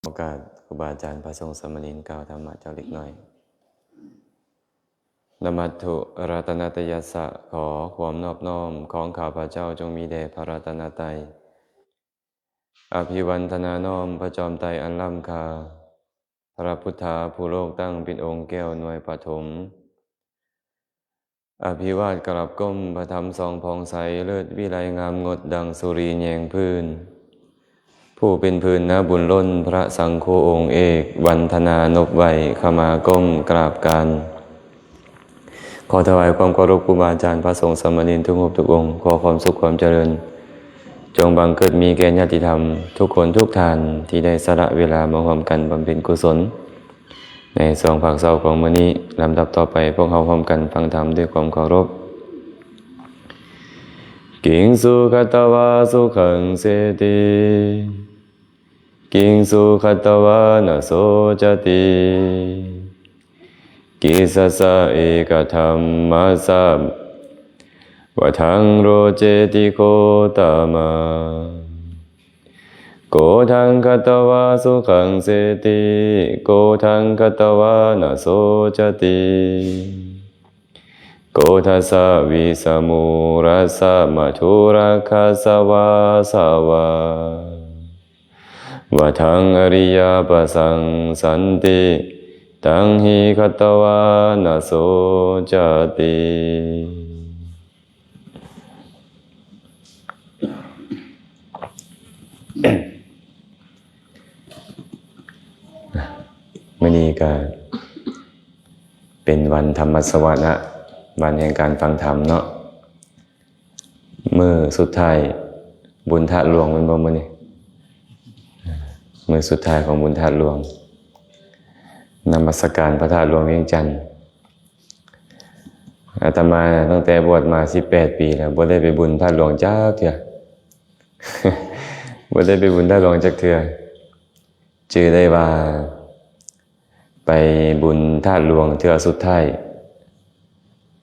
ໂອກາດ ຄູບາອາຈານ ພະສົງສາມະເນນ ກ່າວທຳມະຈັກເລັກນ້ອຍ. Namatthu ratanattayassa ຂໍຄວາມນອບນ້ອມຂອງຂ້າພະເຈົ້າຈົ່ງມີແດ່ພະລັດຕະນະໄຕ. Abhivandana ນ້ອມພະຈອມໄຕອັນລ້ຳຄ່າ, ພະພຸດທາຜູ້ໂລກຕັ້ງເປັນອົງແກ້ວໜ່ວຍປະຖົມ. Abhivād ກະລາບກົ້ມພະທຳສ່ອງຜ່ອງໃສ, ເລີດວິໄລງາມງົດດັ່ງສຸຣີແຍງພື້ນ. ຜູ້ເປັນພື້ນນາບຸນລົ້ນ ພະສັງໂຄອົງເອກ, ວັນທະນານົບໄຫວ້ ຂະມາກົ້ມກາບການ. ຂໍຖວາຍຄວາມເຄົາລົບຄູບາອາຈານ ພະສົງສາມະເນນທຸກຮູບທຸກອົງ, ຂໍຄວາມສຸກຄວາມຈະເລີນ ຈົ່ງບັງເກີດມີແກ່ຍາດຕິທຳທຸກຄົນທຸກທ່ານ ທີ່ໄດ້ສະຫຼະເວລາມາຮ່ວມກັນບຳເພັນກຸສົນ ໃນຊ່ວງພາກເຊົ້າຂອງມື້ນີ້. ລຳດັບຕໍ່ໄປ ພວກເຮົາຮ່ວມກັນຟັງທຳດ້ວຍຄວາມເຄົາລົບ. Kiṃsu katvā sukhaṃ seti, kiṃsu katvā na socati, kissassa ekadhammassa vadaṃ loceti gotama. Kho taṃ katvā sukhaṃ seti, kho taṃ katvā na socati, kho tassa vissa mūlassa madhūrakkassa vāsavā vadaṃ ariyapajjaṃ santi, taṃ hi katvā na socati. ມື້ນີ້ກໍເປັນວັນທຳມະສະວະນະ, ວັນແຫ່ງການຟັງທຳເນາະ. ມື້ສຸດທ້າຍບຸນທາດຫຼວງແມ່ນບໍ່ມື້ນີ້? ມື້ສຸດທ້າຍຂອງບຸນທາດຫຼວງ. ນະມັດສະການພະທາດຫຼວງວຽງຈັນ. ອາດຕະມາຕັ້ງແຕ່ບວດມາສິບແປດປີແລ້ວ ບໍ່ໄດ້ໄປບຸນທາດຫຼວງຈັກເທື່ອ. ບໍ່ໄດ້ໄປບຸນທາດຫຼວງຈັກເທື່ອ. ຈື່ໄດ້ວ່າໄປບຸນທາດຫຼວງເທື່ອສຸດທ້າຍ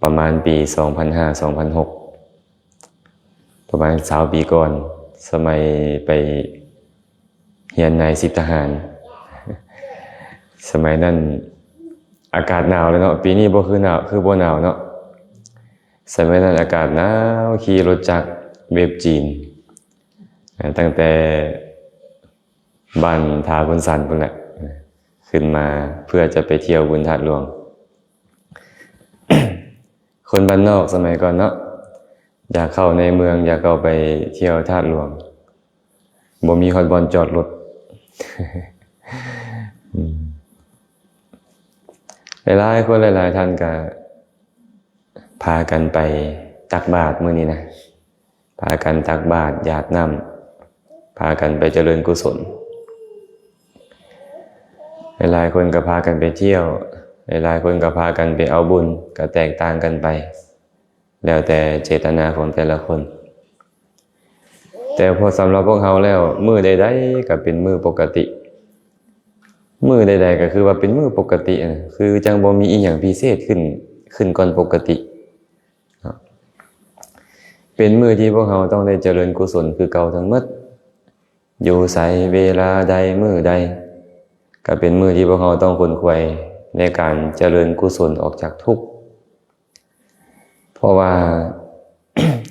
ປະມານປີສອງພັນຫ້າ ສອງພັນຫົກ ປະມານຊາວປີກ່ອນ ສະໄໝໄປຮຽນນາຍສິບທະຫານ. ສະໄໝນັ້ນອາກາດໜາວແລ້ວເນາະ, ປີນີ້ບໍ່ຄືໜາວ ຄືບໍ່ໜາວເນາະ. ສະໄໝນັ້ນອາກາດໜາວ, ຂີ່ລົດຈັກເວັບຈີນ ຕັ້ງແຕ່ບ້ານທ່າພຸນຊັນພຸ້ນແຫຼະ ຂຶ້ນມາເພື່ອຈະໄປທ່ຽວບຸນທາດຫຼວງ. ຄົນບ້ານນອກສະໄໝກ່ອນເນາະ ຢາກເຂົ້າໃນເມືອງ ຢາກເຂົ້າໄປທ່ຽວທາດຫຼວງ ບໍ່ມີຮອດບ່ອນຈອດລົດ. ອືມ ຫຼາຍໆຄົນ ຫຼາຍໆທ່ານກະພາກັນໄປຕັກບາດມື້ນີ້ນະ. ພາກັນຕັກບາດ ຢາດນ້ຳ ພາກັນໄປຈະເລີນກຸສົນ. ຫຼາຍໆຄົນກໍພາກັນໄປທ່ຽວ, ຫຼາຍໆຄົນກໍພາກັນໄປເອົາບຸນ, ກໍແຕກຕ່າງກັນໄປ ແລ້ວແຕ່ເຈດຕະນາຂອງແຕ່ລະຄົນ. ແຕ່ພໍສຳລັບພວກເຮົາແລ້ວ ມື້ໃດໆກໍເປັນມື້ປົກກະຕິ, ມື້ໃດໆກໍຄືວ່າເປັນມື້ປົກກະຕິ, ຄືຈັ່ງບໍ່ມີອີ່ຫຍັງພິເສດຂຶ້ນ, ຂຶ້ນກ່ອນປົກກະຕິ. ເປັນມື້ທີ່ພວກເຮົາຕ້ອງໄດ້ຈະເລີນກຸສົນຄືເກົ່າທັງໝົດ. ຢູ່ໃສ ເວລາໃດ ມື້ໃດ ກໍເປັນມື້ທີ່ພວກເຮົາຕ້ອງຂົນຂວາຍໃນການຈະເລີນກຸສົນອອກຈາກທຸກ. ເພາະວ່າ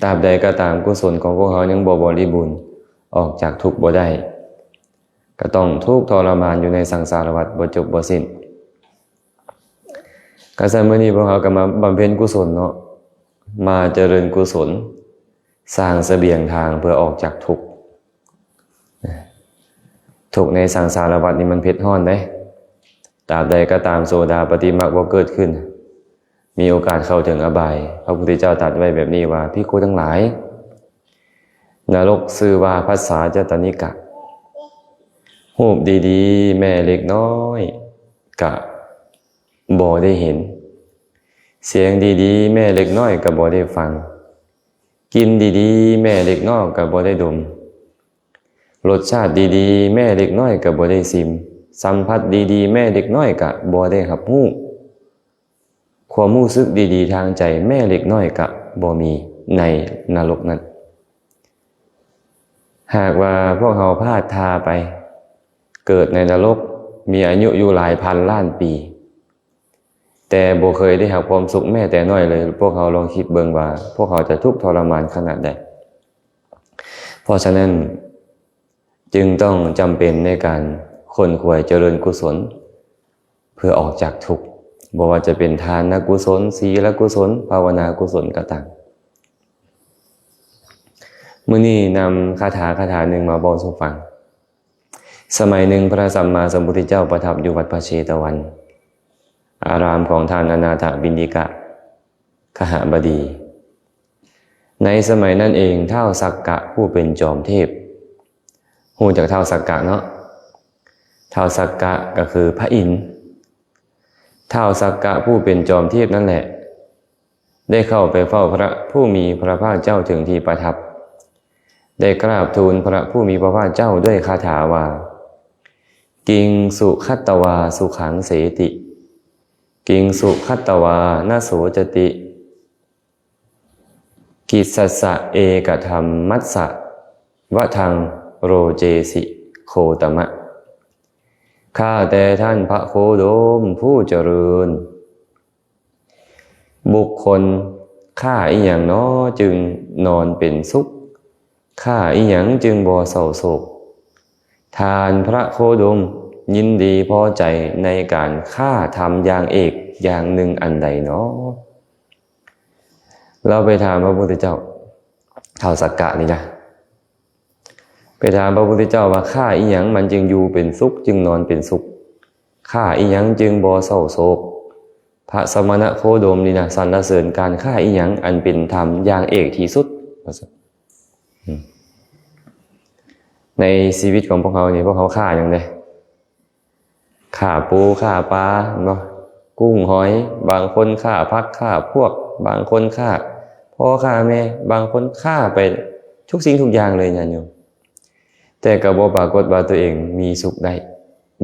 ຕາບໃດກໍຕາມ ກຸສົນຂອງພວກເຮົາຍັງບໍ່ບໍລິບູນ ອອກຈາກທຸກບໍ່ໄດ້ ກໍຕ້ອງທຸກທໍລະມານຢູ່ໃນສັງສາລະວັດບໍ່ຈົບບໍ່ສິ້ນ. ກະຊັ້ນ ມື້ນີ້ພວກເຮົາກໍມາບຳເພັນກຸສົນເນາະ, ມາຈະເລີນກຸສົນ, ສ້າງສະບຽງທາງເພື່ອອອກຈາກທຸກ. ທຸກໃນສັງສາລະວັດນີ້ມັນເຜັດຮ້ອນເດ້. ຕາບໃດກໍຕາມໂສດາປະຕິມັກບໍ່ເກີດຂຶ້ນ, ມີໂອກາດເຂົ້າເຖິງອະບາຍ. ພະພຸດທະເຈົ້າຕັດໄວ້ແບບນີ້ວ່າ, ພິກຂຸທັງຫຼາຍ, ນະລົກຊື່ວ່າພັດສາຈະຕະນິກະ. ຮູບດີໆ ແມ້ເລັກນ້ອຍກະບໍ່ໄດ້ເຫັນ, ສຽງດີໆ ແມ້ເລັກນ້ອຍກະບໍ່ໄດ້ຟັງ, ກິ່ນດີໆ ແມ້ເລັກນ້ອຍກະບໍ່ໄດ້ດົມ, ລົດຊາດດີໆ ແມ້ເລັກນ້ອຍກະບໍ່ໄດ້ຊິມ, ສຳຜັດດີໆ ແມ້ເລັກນ້ອຍກະບໍ່ໄດ້ຮັບຮູ້. ຄວາມຮູ້ສຶກດີໆທາງໃຈແມ້ເລັກນ້ອຍກະບໍ່ມີໃນນະລົກນັ້ນ. ຫາກວ່າພວກເຮົາພາດທ່າໄປ, ເກີດໃນນະລົກ ມີອາຍຸຢູ່ຫຼາຍພັນລ້ານປີ ແຕ່ບໍ່ເຄີຍໄດ້ຮັບຄວາມສຸກແມ້ແຕ່ນ້ອຍເລີຍ. ພວກເຮົາລອງຄິດເບິ່ງວ່າ ພວກເຮົາຈະທຸກທໍລະມານຂະໜາດໃດ? ເພາະສະນັ້ນ ຈຶ່ງຕ້ອງຈຳເປັນໃນການຂົນຂວາຍຈະເລີນກຸສົນ ເພື່ອອອກຈາກທຸກ, ບໍ່ວ່າຈະເປັນທານະກຸສົນ, ສີລະກຸສົນ, ພາວະນາກຸສົນກໍຕາມ. ມື້ນີ້ນຳຄາຖາຄາຖາໜຶ່ງມາເວົ້າສູ່ຟັງ. ສະໄໝໜຶ່ງ ພະສຳມາສຳພຸດທະເຈົ້າປະທັບຢູ່ວັດພະເຊຕະວັນ ອາຣາມຂອງທ່ານອະນາຖະວິນດິກະຄະຫະບະດີ. ໃນສະໄໝນັ້ນເອງ ທ້າວສັກກະຜູ້ເປັນຈອມເທບ, ຮູ້ຈັກທ້າວສັກກະເນາະ? ທ້າວສັກກະກໍຄືພະອິນ. ທ້າວສັກກະຜູ້ເປັນຈອມເທບນັ້ນແຫຼະ ໄດ້ເຂົ້າໄປເຝົ້າພະຜູ້ມີພະພາກເຈົ້າເຖິງທີ່ປະທັບ, ໄດ້ກາບທູນພະຜູ້ມີພະພາກເຈົ້າດ້ວຍຄາຖາວ່າ ກິງສຸຄັດຕະວາສຸຂັງເສຕິ, ກິງສຸຄັດຕະວານະໂສຈະຕິ, ກິດສັດສະເອກະທຳມັດສະ ວະທັງໂຣເຈສິໂຄຕະມະ. ຂ້າແຕ່ທ່ານພະໂຄດົມຜູ້ຈະເລີນ, ບຸກຄົນຂ້າອີ່ຫຍັງນໍຈຶ່ງນອນເປັນສຸກ? ຂ້າອີ່ຫຍັງຈຶ່ງບໍ່ເສົ້າໂສກ? ທ່ານພະໂຄດົມຍິນດີພໍໃຈໃນການຂ້າທຳຢ່າງເອກຢ່າງໜຶ່ງອັນໃດນໍ? ລາວໄປຖາມພະພຸດທະເຈົ້າ, ທ້າວສັກກະນີ້ນະ ໄປຖາມພະພຸດທະເຈົ້າວ່າ ຂ້າອີ່ຫຍັງມັນຈຶ່ງຢູ່ເປັນສຸກ, ຈຶ່ງນອນເປັນສຸກ? ຂ້າອີ່ຫຍັງຈຶ່ງບໍ່ເສົ້າໂສກ? ພະສະມະນະໂຄດົມນີ້ນະ ສັນລະເສີນການຂ້າອີ່ຫຍັງອັນເປັນທຳຢ່າງເອກທີ່ສຸດ ວ່າຊັ້ນ. ອືມ ໃນຊີວິດຂອງພວກເຮົານີ້ ພວກເຮົາຂ້າຫຍັງເດ້? ຂ້າປູ ຂ້າປາ ເຫັນບໍ່? ກຸ້ງຫອຍ, ບາງຄົນຂ້າພັກ ຂ້າພວກ, ບາງຄົນຂ້າພໍ່ຂ້າແມ່, ບາງຄົນຂ້າໄປທຸກສິ່ງທຸກຢ່າງເລີຍ ຍາດໂຍມ. ແຕ່ກໍບໍ່ປາກົດວ່າຕົວເອງມີສຸກໄດ້,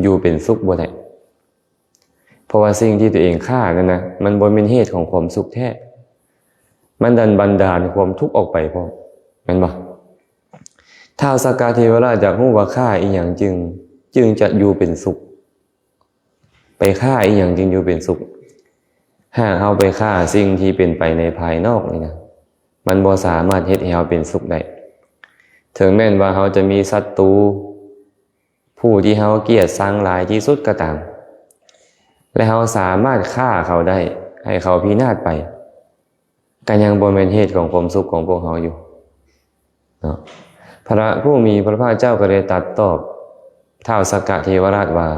ຢູ່ເປັນສຸກບໍ່ໄດ້. ເພາະວ່າສິ່ງທີ່ຕົວເອງຂ້ານັ້ນນະ ມັນບໍ່ແມ່ນເຫດຂອງຄວາມສຸກແທ້, ມັນດັນບັນດານຄວາມທຸກອອກໄປພ້ອມ, ແມ່ນບໍ່? ທ້າວສັກກະເທວະລາດຢາກຮູ້ວ່າຂ້າອີ່ຫຍັງຈຶ່ງ, ຈຶ່ງຈະຢູ່ເປັນສຸກ? ໄປຂ້າອີ່ຫຍັງຈຶ່ງຢູ່ເປັນສຸກ? ຫາກເຮົາໄປຂ້າສິ່ງທີ່ເປັນໄປໃນພາຍນອກນີ້ນະ, ມັນບໍ່ສາມາດເຮັດໃຫ້ເຮົາເປັນສຸກໄດ້. ເຖິງແມ່ນວ່າເຮົາຈະມີສັດຕູ ຜູ້ທີ່ເຮົາກຽດຊັງຫຼາຍທີ່ສຸດກໍຕາມ ແລະ ເຮົາສາມາດຂ້າເຂົາໄດ້ ໃຫ້ເຂົາພິນາດໄປ, ກໍຍັງບໍ່ແມ່ນເຫດຂອງຄວາມສຸກຂອງພວກເຮົາຢູ່ເນາະ. ພະຜູ້ມີພະພາກເຈົ້າກໍໄດ້ຕັດຕອບທ້າວສັກກະເທວະລາດວ່າ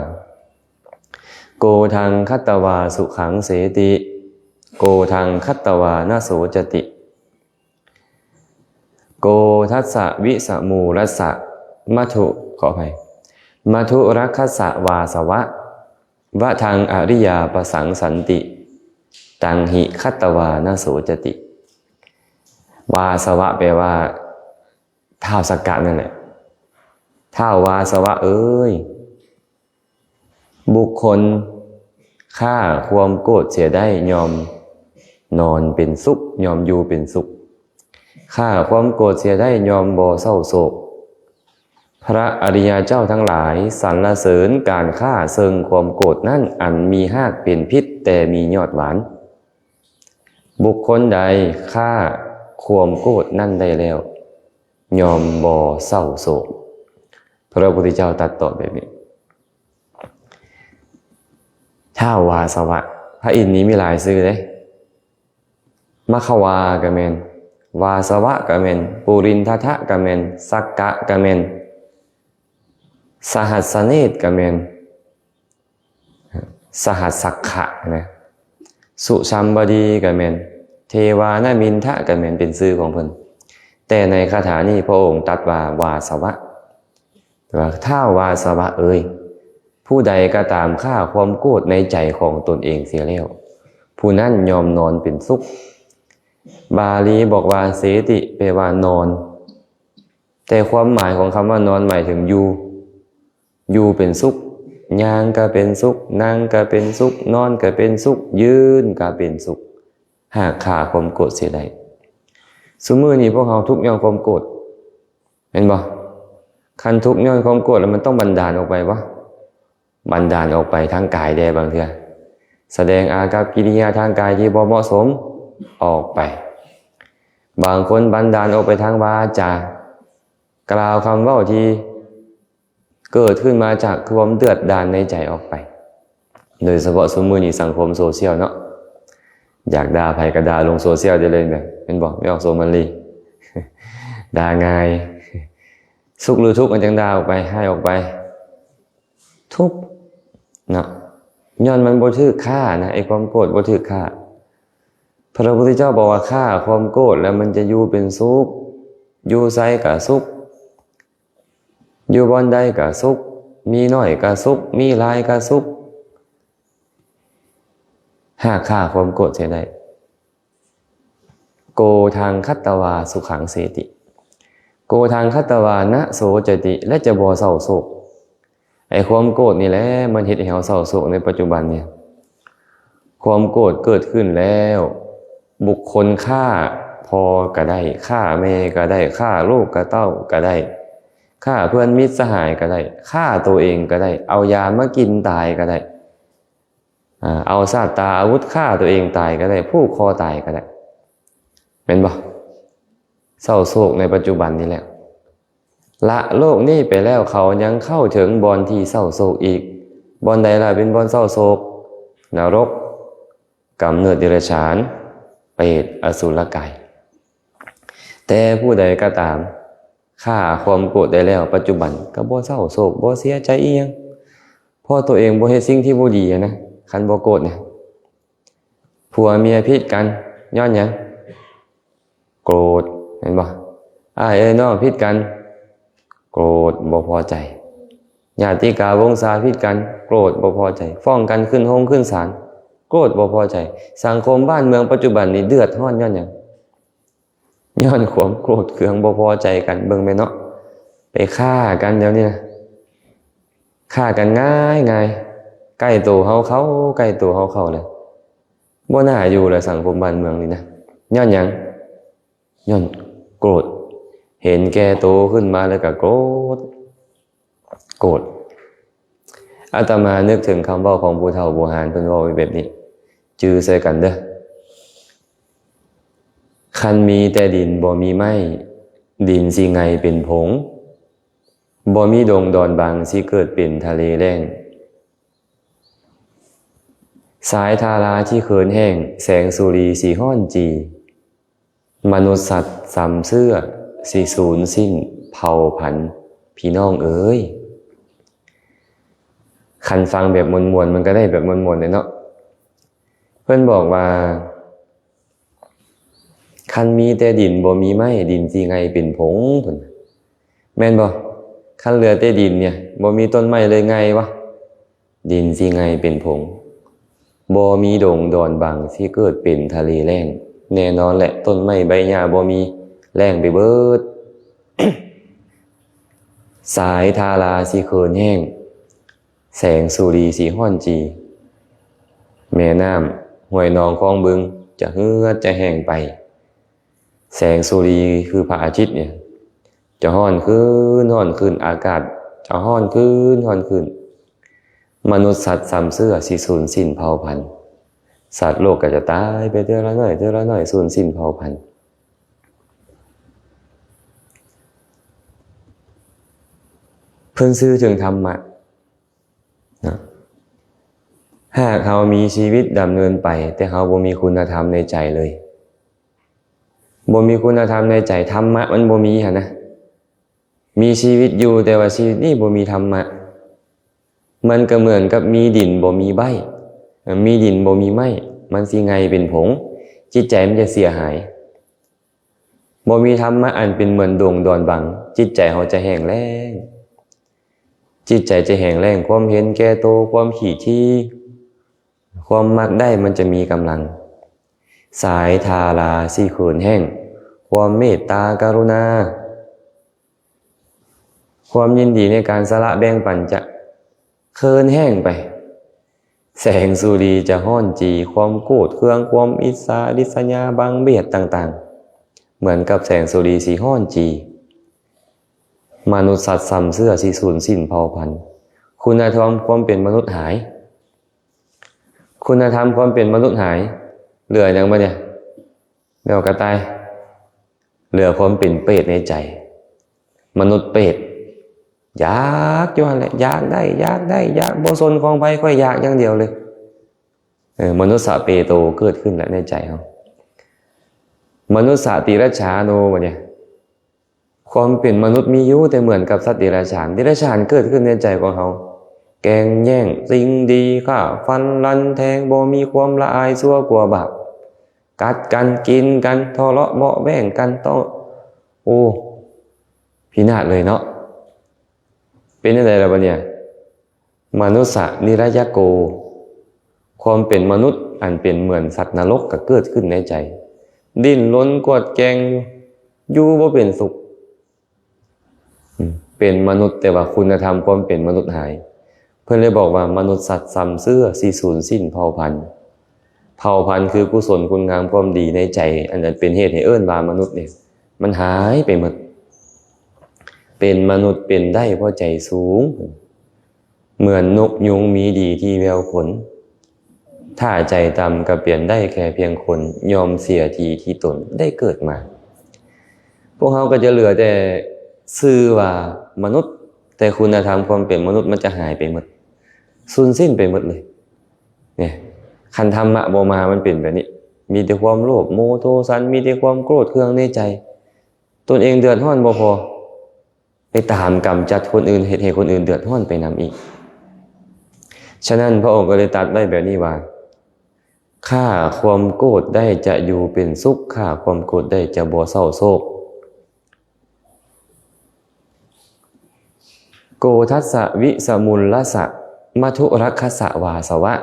ໂກທັງຄັດຕະວາສຸຂັງເສຕິ, ໂກທັງຄັດຕະວານະໂສຈະຕິ. ໂກທັດສະວິສະມູລັດສະ ມັດຖຸ ຂໍອະໄພ ມັດຖຸຣັກຂັດສະວາສະວະ ວະທັງອະລິຍາປະສັງສັນຕິ ຕັງຫິຄັດຕະວານະໂສຈະຕິ. ວາສະວະແປວ່າ ທ້າວສັກກະນັ້ນແຫຼະ. ທ້າວວາສະວະເອີຍ, ບຸກຄົນຂ້າຄວາມໂກດເສຍໄດ້ ຍ່ອມນອນເປັນສຸກ, ຍ່ອມຢູ່ເປັນສຸກ. ຂ້າຄວາມໂກດເສຍໄດ້ ຍ່ອມບໍ່ເສົ້າໂສກ. ພະອະລິຍະເຈົ້າທັງຫຼາຍສັນລະເສີນການຂ້າເຊິ່ງຄວາມໂກດນັ້ນ ອັນມີຮາກເປັນພິດ ແຕ່ມີຍອດຫວານ. ບຸກຄົນໃດຂ້າຄວາມໂກດນັ້ນໄດ້ແລ້ວ ຍ່ອມບໍ່ເສົ້າໂສກ. ພະພຸດທະເຈົ້າຕັດຕອບແບບນີ້. ທ້າວວາສະວະ, ພະອິນນີ້ມີຫຼາຍຊື່ເດ້. ມັກຂະວາກໍແມ່ນ, ວາສະວະກໍແມ່ນ, ປຸລິນທະທະກໍແມ່ນ, ສັກກະກໍແມ່ນ, ສະຫັດສະເນດກໍແມ່ນ, ສະຫັດສັກຂະນະ, ສຸຊຳບະດີກໍແມ່ນ, ເທວານະມິນທະກໍແມ່ນ ເປັນຊື່ຂອງເພິ່ນ. ແຕ່ໃນຄາຖານີ້ພະອົງຕັດວ່າວາສະວະ. ແຕ່ວ່າທ້າວວາສະວະເອີຍ, ຜູ້ໃດກໍຕາມຂ້າຄວາມໂກດໃນໃຈຂອງຕົນເອງເສຍແລ້ວ, ຜູ້ນັ້ນຍ່ອມນອນເປັນສຸກ. ບາລີບອກວ່າເສຕິ ແປວ່ານອນ, ແຕ່ຄວາມໝາຍຂອງຄຳວ່ານອນໝາຍເຖິງຢູ່, ຢູ່ເປັນສຸກ, ຍ່າງກໍເປັນສຸກ, ນັ່ງກໍເປັນສຸກ, ນອນກໍເປັນສຸກ, ຢືນກໍເປັນສຸກ. ຫາກຂ້າຄວາມໂກດເສຍໄດ້. ຊຸມື້ນີ້ພວກເຮົາທຸກຍ້ອນຄວາມໂກດ. ແມ່ນບໍ່? ຄັນທຸກຍ້ອນຄວາມໂກດແລ້ວ ມັນຕ້ອງບັນດານອອກໄປບໍ່? ບັນດານອອກໄປທາງກາຍແດ່ບາງເທື່ອ, ສະແດງອາກັບກິລິຍາທາງກາຍທີ່ບໍ່ເໝາະສົມອອກໄປ. ບາງຄົນບັນດານອອກໄປທາງວາຈາ, ກ່າວຄຳເວົ້າທີ່ເກີດຂຶ້ນມາຈາກຄວາມເດືອດດານໃນໃຈອອກໄປ. ໂດຍສະເພາະຊຸມມື້ນີ້ສັງຄົມໂຊຊຽວເນາະ, ຢາກດ່າໃຜກໍດ່າລົງໂຊຊຽວໄດ້ເລີຍ ແມ່ນບໍ່? ແມ່ອອກໂສມາລີ ດ່າງ່າຍ. ສຸກຫຼືທຸກ ມັນຈັ່ງດ່າອອກໄປ, ຮ້າຍອອກໄປ. ທຸກເນາະ, ຍ້ອນມັນບໍ່ຖືກຂ້ານະ, ໄອ້ຄວາມໂກດບໍ່ຖືກຂ້າ. ພະພຸດທະເຈົ້າບອກວ່າ ຂ້າຄວາມໂກດແລ້ວມັນຈະຢູ່ເປັນສຸກ, ຢູ່ໃສກະສຸກ, ຢູ່ບ່ອນໃດກະສຸກ, ມີໜ້ອຍກະສຸກ, ມີຫຼາຍກະສຸກ. ຫາກຂ້າຄວາມໂກດເສຍໄດ້, ໂກທັງຄັດຕະວາສຸຂັງເສຕິ, ໂກທັງຄັດຕະວານະໂສຈະຕິ, ແລະ ຈະບໍ່ເສົ້າໂສກ. ໄອ້ຄວາມໂກດນີ້ແຫຼະ ມັນເຮັດໃຫ້ເຮົາເສົ້າໂສກໃນປັດຈຸບັນນີ້. ຄວາມໂກດເກີດຂຶ້ນແລ້ວ, ບຸກຄົນຂ້າພໍ່ກໍໄດ້, ຂ້າແມ່ກໍໄດ້, ຂ້າລູກກັບເຕົ້າກໍໄດ້, ຂ້າເພື່ອນມິດສະຫາຍກໍໄດ້, ຂ້າໂຕເອງກໍໄດ້, ເອົາຢາມາກິນຕາຍກໍໄດ້. ອາ ເອົາສາດຕາອາວຸດຂ້າຕົວເອງຕາຍກໍໄດ້, ຜູກຄໍຕາຍກໍໄດ້, ແມ່ນບໍ່? ເສົ້າໂສກໃນປັດຈຸບັນນີ້ແຫຼະ. ລະໂລກນີ້ໄປແລ້ວ ເຂົາຍັງເຂົ້າເຖິງບ່ອນທີ່ເສົ້າໂສກອີກ. ບ່ອນໃດລະເປັນບ່ອນເສົ້າໂສກ? ນະລົກ, ກຳເນີດເດຍລະສານ, ເປດ, ອະສຸລະກາຍ. ແຕ່ຜູ້ໃດກໍຕາມ ຂ້າຄວາມໂກດໄດ້ແລ້ວ, ປັດຈຸບັນກໍບໍ່ເສົ້າໂສກ, ບໍ່ເສຍໃຈອີ່ຫຍັງ, ເພາະຕົວເອງບໍ່ເຮັດສິ່ງທີ່ບໍ່ດີຫັ້ນນະ. ຄັນບໍ່ໂກດນະ, ຜົວເມຍຜິດກັນຍ້ອນຫຍັງ? ໂກດ, ແມ່ນບໍ່? ອ້າຍເອື້ອຍນ້ອງຜິດກັນ, ໂກດ, ບໍ່ພໍໃຈ. ຍາດຕິກາວົງສາຜິດກັນ, ໂກດ, ບໍ່ພໍໃຈ. ຟ້ອງກັນຂຶ້ນໂຮງຂຶ້ນສານ, ໂກດ, ບໍ່ພໍໃຈ. ສັງຄົມບ້ານເມືອງປັດຈຸບັນນີ້ເດືອດຮ້ອນຍ້ອນຫຍັງ? ຍ້ອນຄວາມໂກດເຄືອງບໍ່ພໍໃຈກັນ. ເບິ່ງແມ່ນເນາະ, ໄປຂ້າກັນດຽວນີ້ນະ, ຂ້າກັນງ່າຍໆ, ໃກ້ໂຕເຮົາເຂົ້າ, ໃກ້ໂຕເຮົາເຂົ້າແລ້ວ. ບໍ່ໜ້າຢູ່ລະສັງຄົມບ້ານເມືອງນີ້ນະ. ຍ້ອນຫຍັງ? ຍ້ອນໂກດ. ເຫັນແກ່ໂຕຂຶ້ນມາແລ້ວກໍໂກດ. ໂກດ. ອາດຕະມານຶກເຖິງຄຳເວົ້າຂອງຜູ້ເຖົ້າບູຮານ, ເພິ່ນເວົ້າໄວ້ແບບນີ້, ຈື່ໃສ່ກັນເດີ້. ຄັນມີແຕ່ດິນບໍ່ມີໄມ້, ດິນຊິໄງ່ເປັນຜົງ, ບໍ່ມີດົງດອນບັງ, ຊິເກີດເປັນທະເລແລ້ງ. ສາຍທາລາຊິເຂີນແຫ້ງ, ແສງສຸລີຊິຮ້ອນຈີ. ມະນຸດສັດຊຳເຊື້ອ ຊິສູນສິ້ນເຜົ່າພັນ ພີ່ນ້ອງເອີຍ. ຄັນຟັງແບບມ່ວນໆ ມັນກໍໄດ້ແບບມ່ວນໆເດ້ເນາະ. ເພິ່ນບອກວ່າ ຄັນມີແຕ່ດິນບໍ່ມີໄມ້ ດິນຊິໄງ່ເປັນຜົງ ເພິ່ນ ແມ່ນບໍ່? ຄັນເຫຼືອແຕ່ດິນນີ້ ບໍ່ມີຕົ້ນໄມ້ເລີຍ ໄງ່ວະ? ດິນຊິໄງ່ເປັນຜົງ, ບໍ່ມີດົງດອນບັງ ຊິເກີດເປັນທະເລແລ້ງ. ແນ່ນອນແຫຼະ, ຕົ້ນໄມ້ໃບຫຍ້າບໍ່ມີ, ແລ້ງໄປເບີດ. ສາຍທາລາຊິເຂີນແຫ້ງ, ແສງສຸລີຊິຮ້ອນຈີ, ແມ່ນ້ຳ, ຫ້ວຍໜອງ, ຄອງ, ບຶງ ຈະເຫືອດຈະແຫ້ງໄປ. ແສງສຸລີຄືພະອາທິດນີ້ ຈະຮ້ອນຂຶ້ນ ຮ້ອນຂຶ້ນ, ອາກາດຈະຮ້ອນຂຶ້ນ ຮ້ອນຂຶ້ນ. ມະນຸດສັດຊຳເຊື້ອ ຊິສູນສິ້ນເຜົ່າພັນ, ສັດໂລກກໍຈະຕາຍໄປເທື່ອລະໜ້ອຍ ເທື່ອລະໜ້ອຍ, ສູນສິ້ນເຜົ່າພັນ. ເພິ່ນສື່ເຖິງທຳມະເນາະ. ຫາກເຮົາມີຊີວິດດຳເນີນໄປ ແຕ່ເຮົາບໍ່ມີຄຸນນະທຳໃນໃຈເລີຍ, ບໍ່ມີຄຸນນະທຳໃນໃຈ, ທຳມະມັນບໍ່ມີຫັ້ນນະ. ມີຊີວິດຢູ່ ແຕ່ວ່າຊີວິດນີ້ບໍ່ມີທຳມະ, ມັນກໍເໝືອນກັບມີດິນບໍ່ມີໄມ້, ມີດິນບໍ່ມີໄມ້, ມັນຊິໄງ່ເປັນຜົງ, ຈິດໃຈມັນຈະເສຍຫາຍ. ບໍ່ມີທຳມະອັນເປັນເໝືອນດົງດອນບັງ, ຈິດໃຈເຮົາຈະແຫ້ງແລ້ງ. ຈິດໃຈຈະແຫ້ງແລ້ງ, ຄວາມເຫັນແກ່ໂຕ, ຄວາມຂີ້ຖີ່, ຄວາມມັກໄດ້ມັນຈະມີກຳລັງ. ສາຍທາລາຊິເຂີນແຫ້ງ, ຄວາມເມດຕາກະລຸນາ, ຄວາມຍິນດີໃນການສະຫຼະແບ່ງປັນຈະເຂີນແຫ້ງໄປ. ແສງສຸລີຈະຮ້ອນຈີ, ຄວາມໂກດເຄືອງ, ຄວາມອິດສາ, ລິດສະຍາ, ບັງບຽດຕ່າງໆ, ເໝືອນກັບແສງສຸລີຊິຮ້ອນຈີ. ມະນຸດສັດຊຳເຊື້ອ ຊິສູນສິ້ນເຜົ່າພັນ, ຄ ຄຸນນະທຳຄວາມເປັນມະນຸດຫາຍ. ຄຸນນະທຳຄວາມເປັນມະນຸດຫາຍ ເຫຼືອຫຍັງບາດນີ້? ແມວກະຕ່າຍ ເຫຼືອຄວາມເປັນເປດໃນໃຈ. ມະນຸດເປດ ຢາກຢູ່ຫັ້ນແຫຼະ ຢາກໄດ້ ຢາກໄດ້ ຢາກ ບໍ່ສົນຂອງໃຜ ຂ້ອຍຢາກຢ່າງດຽວເລີຍ. ເອີ ມະນຸດສະເປໂຕເກີດຂຶ້ນແລ້ວໃນໃຈເຮົາ. ມະນຸດສະຕິລັດສາໂນ ບາດນີ້ ຄວາມເປັນມະນຸດມີຢູ່ ແຕ່ເໝືອນກັບສັດເດຍລະສານ. ເດຍລະສານເກີດຂຶ້ນໃນໃຈຂອງເຮົາ ແກ່ງແຍ່ງສິ່ງດີ ຂ້າຟັນລັນແທງ ບໍ່ມີຄວາມລະອາຍຊົ່ວກົວບາບ ກັດກັນ ກິນກັນ ທະເລາະເບາະແວ້ງກັນ ຕ້ອງ ໂອ້ ພິນາດເລີຍເນາະ. ເປັນຈັ່ງໃດລະບາດນີ້? ມະນຸດສະນິຣະຍະໂກ ຄວາມເປັນມະນຸດອັນເປັນເໝືອນສັດນະລົກກໍເກີດຂຶ້ນໃນໃຈ ດີ້ນລົນກວດແກງ ຢູ່ບໍ່ເປັນສຸກ. ເປັນມະນຸດ ແຕ່ວ່າຄຸນນະທຳຄວາມເປັນມະນຸດຫາຍ. ເພິ່ນເລີຍບອກວ່າ ມະນຸດສັດຊຳເຊື້ອ ຊິສູນສິ້ນເຜົ່າພັນ. ເຜົ່າພັນຄືກຸສົນຄຸນງາມຄວາມດີໃນໃຈ ອັນ ອັນເປັນເຫດໃຫ້ເອີ້ນວ່າມະນຸດນີ້ ມັນຫາຍໄປໝົດ. ເປັນມະນຸດເປັນໄດ້ເພາະໃຈສູງ ເໝືອນນົກຍຸງມີດີທີ່ແວວຂົນ ຖ້າໃຈຕ່ຳກະປ່ຽນໄດ້ແຄ່ພຽງຄົນ ຍອມເສຍທີ່ທີ່ຕົນໄດ້ເກີດມາ. ພວກເຮົາກໍຈະເຫຼືອແຕ່ຊື່ວ່າມະນຸດ ແຕ່ຄຸນນະທຳຄວາມເປັນມະນຸດມັນຈະຫາຍໄປໝົດ ສູນສິ້ນໄປໝົດເລີຍ. ນີ້ ຄັນທຳມະບໍ່ມາ ມັນເປັນແບບນີ້ ມີແຕ່ຄວາມໂລບ ໂມໂທ ສັນ ມີແຕ່ຄວາມໂກດເຄືອງໃນໃຈ ຕົນເອງເດືອດຮ້ອນບໍ່ພໍ ໄປຕາມກຳຈັດຄົນອື່ນ ເຮັດໃຫ້ຄົນອື່ນເດືອດຮ້ອນໄປນຳອີກ. ສະນັ້ນ ພະອົງກໍເລີຍຕັດໄວ້ແບບນີ້ວ່າ ຂ້າຄວາມໂກດໄດ້ຈະຢູ່ເປັນສຸກ ຂ້າຄວາມໂກດໄດ້ຈະບໍ່ເສົ້າໂສກ. ໂກທັດສະວິສະມຸນລັດສະ ມະທຸລັກຂັດສະວາສະວະ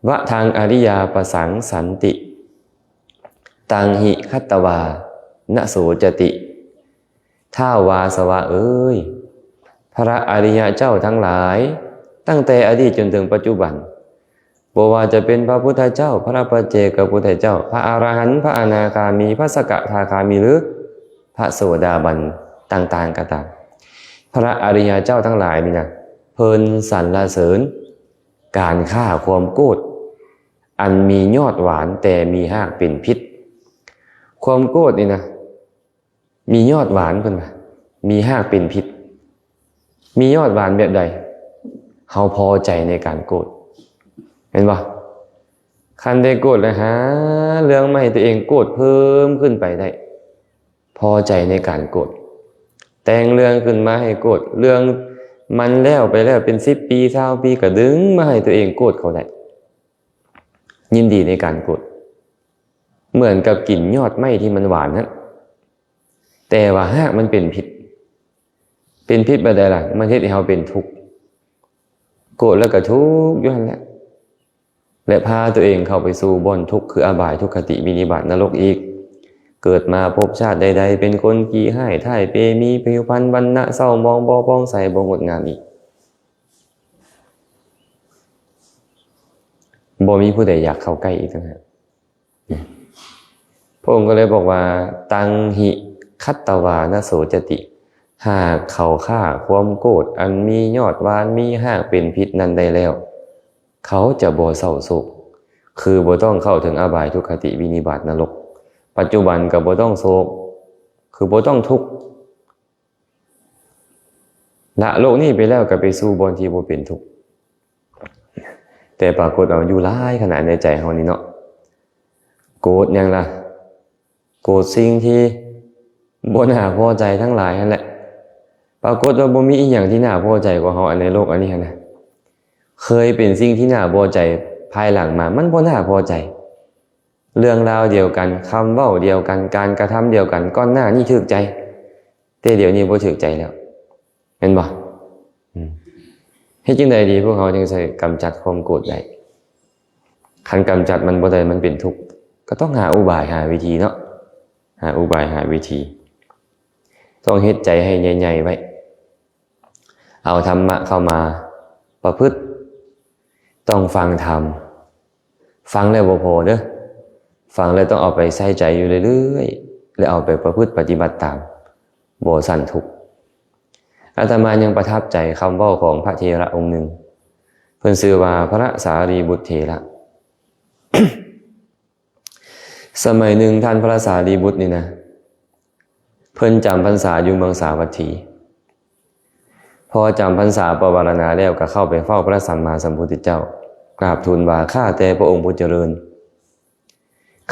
ວະທັງອະລິຍາປະສັງສັນຕິ ຕັງຫິຄັດຕະວາ ນະໂສຈະຕິ. ທ້າວວາສະວະເອີຍ ພະອະລິຍະເຈົ້າທັງຫຼາຍ ຕັ້ງແຕ່ອະດີດຈົນເຖິງປັດຈຸບັນ ບໍ່ວ່າຈະເປັນພະພຸດທະເຈົ້າ, ພະປັດເຈກະພຸດທະເຈົ້າ, ພະອະລະຫັນ, ພະອະນາຄາມີ, ພະສະກະທາຄາມີ ຫຼື ພະໂສດາບັນຕ່າງໆກໍຕາມ, ພະອະລິຍະເຈົ້າທັງຫຼາຍນີ້ນະ ເພິ່ນສັນລະເສີນການຂ້າຄວາມໂກດ ອັນມີຍອດຫວານແຕ່ມີຮາກເປັນພິດ. ຄວາມໂກດນີ້ນະ ມີຍອດຫວານ ເພິ່ນວ່າ ມີຮາກເປັນພິດ. ມີຍອດຫວານແບບໃດ? ເຮົາພໍໃຈໃນການໂກດ ແມ່ນບໍ່? ຄັນໄດ້ໂກດແລ້ວ ຫາເລື່ອງມາໃຫ້ຕົວເອງໂກດເພີ່ມຂຶ້ນໄປໄດ້ ພໍໃຈໃນການໂກດ ແຕ່ງເລື່ອງຂຶ້ນມາໃຫ້ໂກດ ເລື່ອງມັນແລ້ວໄປແລ້ວເປັນສິບປີ ຊາວປີ ກໍດຶງມາໃຫ້ຕົວເອງໂກດເຂົ້າໄດ້ ຍິນດີໃນການໂກດ ເໝືອນກັບກິນຍອດໄມ້ທີ່ມັນຫວານນັ້ນ ແຕ່ວ່າຮາກມັນເປັນພິດ. ເປັນພິດແບບໃດລະ? ມັນເຮັດໃຫ້ເຮົາເປັນທຸກ ໂກດແລ້ວກໍທຸກຢູ່ຫັ້ນແຫຼະ ແລະ ພາຕົວເອງເຂົ້າໄປສູ່ບ່ອນທຸກ ຄືອະບາຍ ທຸກຄະຕິ ວິນິບາດ ນະລົກອີກ. ເກີດມາພົບຊາດໃດໆ ເປັນຄົນຂີ້ຮ້າຍ ທ້າຍເປ ມີຜິວພັນວັນນະເສົ້າໝອງ ບໍ່ຜ່ອງໃສ ບໍ່ງົດງາມອີກ. ບໍ່ມີຜູ້ໃດຢາກເຂົ້າໃກ້ອີກຕ່າງຫາກ. ພະອົງກໍເລີຍບອກວ່າ ຕັງຫິຄັດຕະວາ ນະໂສຈະຕິ ຫາກເຂົາຂ້າຄວາມໂກດອັນມີຍອດຫວານ ມີຮາກເປັນພິດນັ້ນໄດ້ແລ້ວ ເຂົາຈະບໍ່ເສົ້າໂສກ ຄືບໍ່ຕ້ອງເຂົ້າເຖິງອະບາຍ ທຸກຄະຕິ ວິນິບາດ ນະລົກ. ປັດຈຸບັນກໍບໍ່ຕ້ອງໂສກ ຄືບໍ່ຕ້ອງທຸກ. ລະໂລກນີ້ໄປແລ້ວກໍໄປສູ່ບ່ອນທີ່ບໍ່ເປັນທຸກ. ແຕ່ປາກົດເອົາຢູ່ຫຼາຍຂະໜາດໃນໃຈເຮົານີ້ເນາະ ໂກດຫຍັງລະ? ໂກດສິ່ງທີ່ບໍ່ໜ້າພໍໃຈທັງຫຼາຍຫັ້ນແຫຼະ. ປາກົດວ່າບໍ່ມີອີ່ຫຍັງທີ່ໜ້າພໍໃຈກວ່າເຮົາ ອັນໃນໂລກອັນນີ້ຫັ້ນນະ ເຄີຍເປັນສິ່ງທີ່ໜ້າພໍໃຈ ພາຍຫຼັງມາມັນບໍ່ໜ້າພໍໃຈ. ເລື່ອງລາວດຽວກັນ, ຄຳເວົ້າດຽວກັນ, ການກະທຳດຽວກັນ, ກ່ອນໜ້ານີ້ຖືກໃຈ ແຕ່ດຽວນີ້ບໍ່ຖືກໃຈແລ້ວ ແມ່ນບໍ່? ອືມ ເຮັດຈັ່ງໃດດີ ພວກເຮົາຈຶ່ງຊິກຳຈັດຄວາມໂກດໄດ້? ຄັນກຳຈັດມັນບໍ່ໄດ້ ມັນເປັນທຸກ ກໍຕ້ອງຫາອຸບາຍຫາວິທີເນາະ ຫາອຸບາຍຫາວິທີ ຕ້ອງເຮັດໃຈໃຫ້ໃຫຍ່ໆໄວ້ ເອົາທຳມະເຂົ້າມາປະພຶດ ຕ້ອງຟັງທຳ. ຟັງແລ້ວບໍ່ພໍເດີ້ ຟັງແລ້ວຕ້ອງເອົາໄປໃສ່ໃຈຢູ່ເລື້ອຍໆ ແລະ ເອົາໄປປະພຶດປະຕິບັດຕາມ ບໍ່ຊັ້ນທຸກ. ອາດຕະມາຍັງປະທັບໃຈຄຳເວົ້າຂອງພະເຖລະອົງໜຶ່ງ ເພິ່ນຊື່ວ່າພະສາລີບຸດເຖລະ. ສະໄໝໜຶ່ງທ່ານພະສາລີບຸດນີ້ນະ ເພິ່ນຈຳພັນສາຢູ່ເມືອງສາວັດຖີ. ພໍຈຳພັນສາປະວາລະນາແລ້ວ ກໍເຂົ້າໄປເຝົ້າພະສຳມາສຳພຸດທະເຈົ້າ ກາບທູນວ່າ ຂ້າແຕ່ພະອົງຜູ້ຈະເລີນ,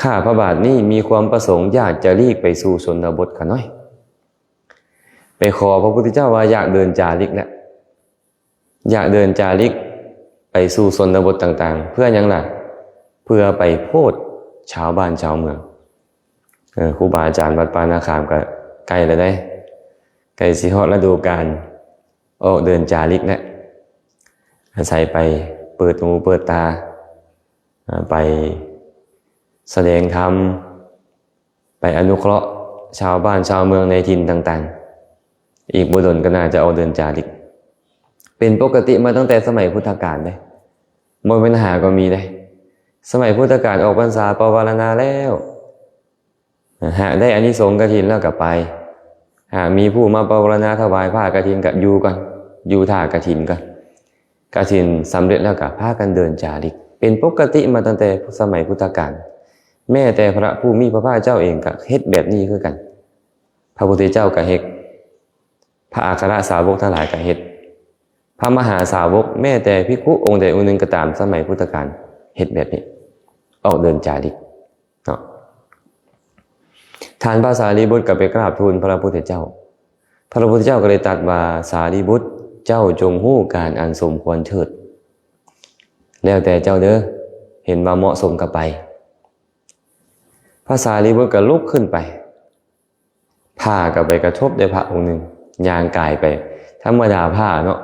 ຂ້າພະບາດນີ້ມີຄວາມປະສົງຢາກຈະຫຼີກໄປສູ່ຊົນນະບົດຂ້ານ້ອຍ. ໄປຂໍພະພຸດທະເຈົ້າວ່າຢາກເດີນຈາລິກແຫຼະ, ຢາກເດີນຈາລິກໄປສູ່ຊົນນະບົດຕ່າງໆ. ເພື່ອຫຍັງລະ? ເພື່ອໄປໂພດຊາວບ້ານຊາວເມືອງ. ເອີ ຄູບາອາຈານວັດປ່ານາຂາມກໍໃກ້ແລ້ວເດ້, ໃກ້ຊິຮອດລະດູການອອກເດີນຈາລິກແລ້ວ. ອາໄສໄປເປີດຫູເປີດຕາ, ອາ ໄປສະແດງທຳ, ໄປອະນຸເຄາະຊາວບ້ານຊາວເມືອງໃນຖິ່ນຕ່າງໆ. ອີກບໍ່ດົນກໍໜ້າຈະອອກເດີນຈາລິກ. ເປັນປົກກະຕິມາຕັ້ງແຕ່ສະໄໝພຸດທະການເດ້, ບໍ່ແມ່ນຫາກໍມີເດ້. ສະໄໝພຸດທະການອອກພັນສາປະວາລະນາແລ້ວ, ຫາກໄດ້ອານິສົງກະຖິນແລ້ວກໍໄປ, ຫາກມີຜູ້ມາປະວາລະນາຖວາຍຜ້າກະຖິນກໍຢູ່ກ່ອນ, ຢູ່ຖ້າກະຖິນກ່ອນ. ກະຖິນສຳເລັດແລ້ວກໍພາກັນເດີນຈາລິກ ເປັນປົກກະຕິມາຕັ້ງແຕ່ສະໄໝພຸດທະການ. ແມ້ແຕ່ພະຜູ້ມີພະພາກເຈົ້າເອງກໍເຮັດແບບນີ້ຄືກັນ. ພະພຸດທະເຈົ້າກໍເຮັດ, ພະອັກຄະສາວົກທັງຫຼາຍກໍເຮັດ, ພະມະຫາສາວົກ ແມ້ແຕ່ພິກຂຸອົງໃດອົງໜຶ່ງກໍຕາມ ສະໄໝພຸດທະການເຮັດແບບນີ້, ອອກເດີນຈາລິກເນາະ. ທ່ານພະສາລີບຸດກໍໄປກາບທູນພະພຸດທະເຈົ້າ. ພະພຸດທະເຈົ້າກໍເລີຍຕັດວ່າ ສາລີບຸດ, ເຈົ້າຈົ່ງຮູ້ການອັນສົມຄວນເຖີດ, ແລ້ວແຕ່ເຈົ້າເດີ, ເຫັນວ່າເໝາະສົມກໍໄປ. ພະສາລີບຸດກໍລຸກຂຶ້ນໄປ, ຜ້າກໍໄປກະທົບໄດ້ພະອົງໜຶ່ງ, ຍ່າງກາຍໄປ. ທຳມະດາຜ້າເນາະ,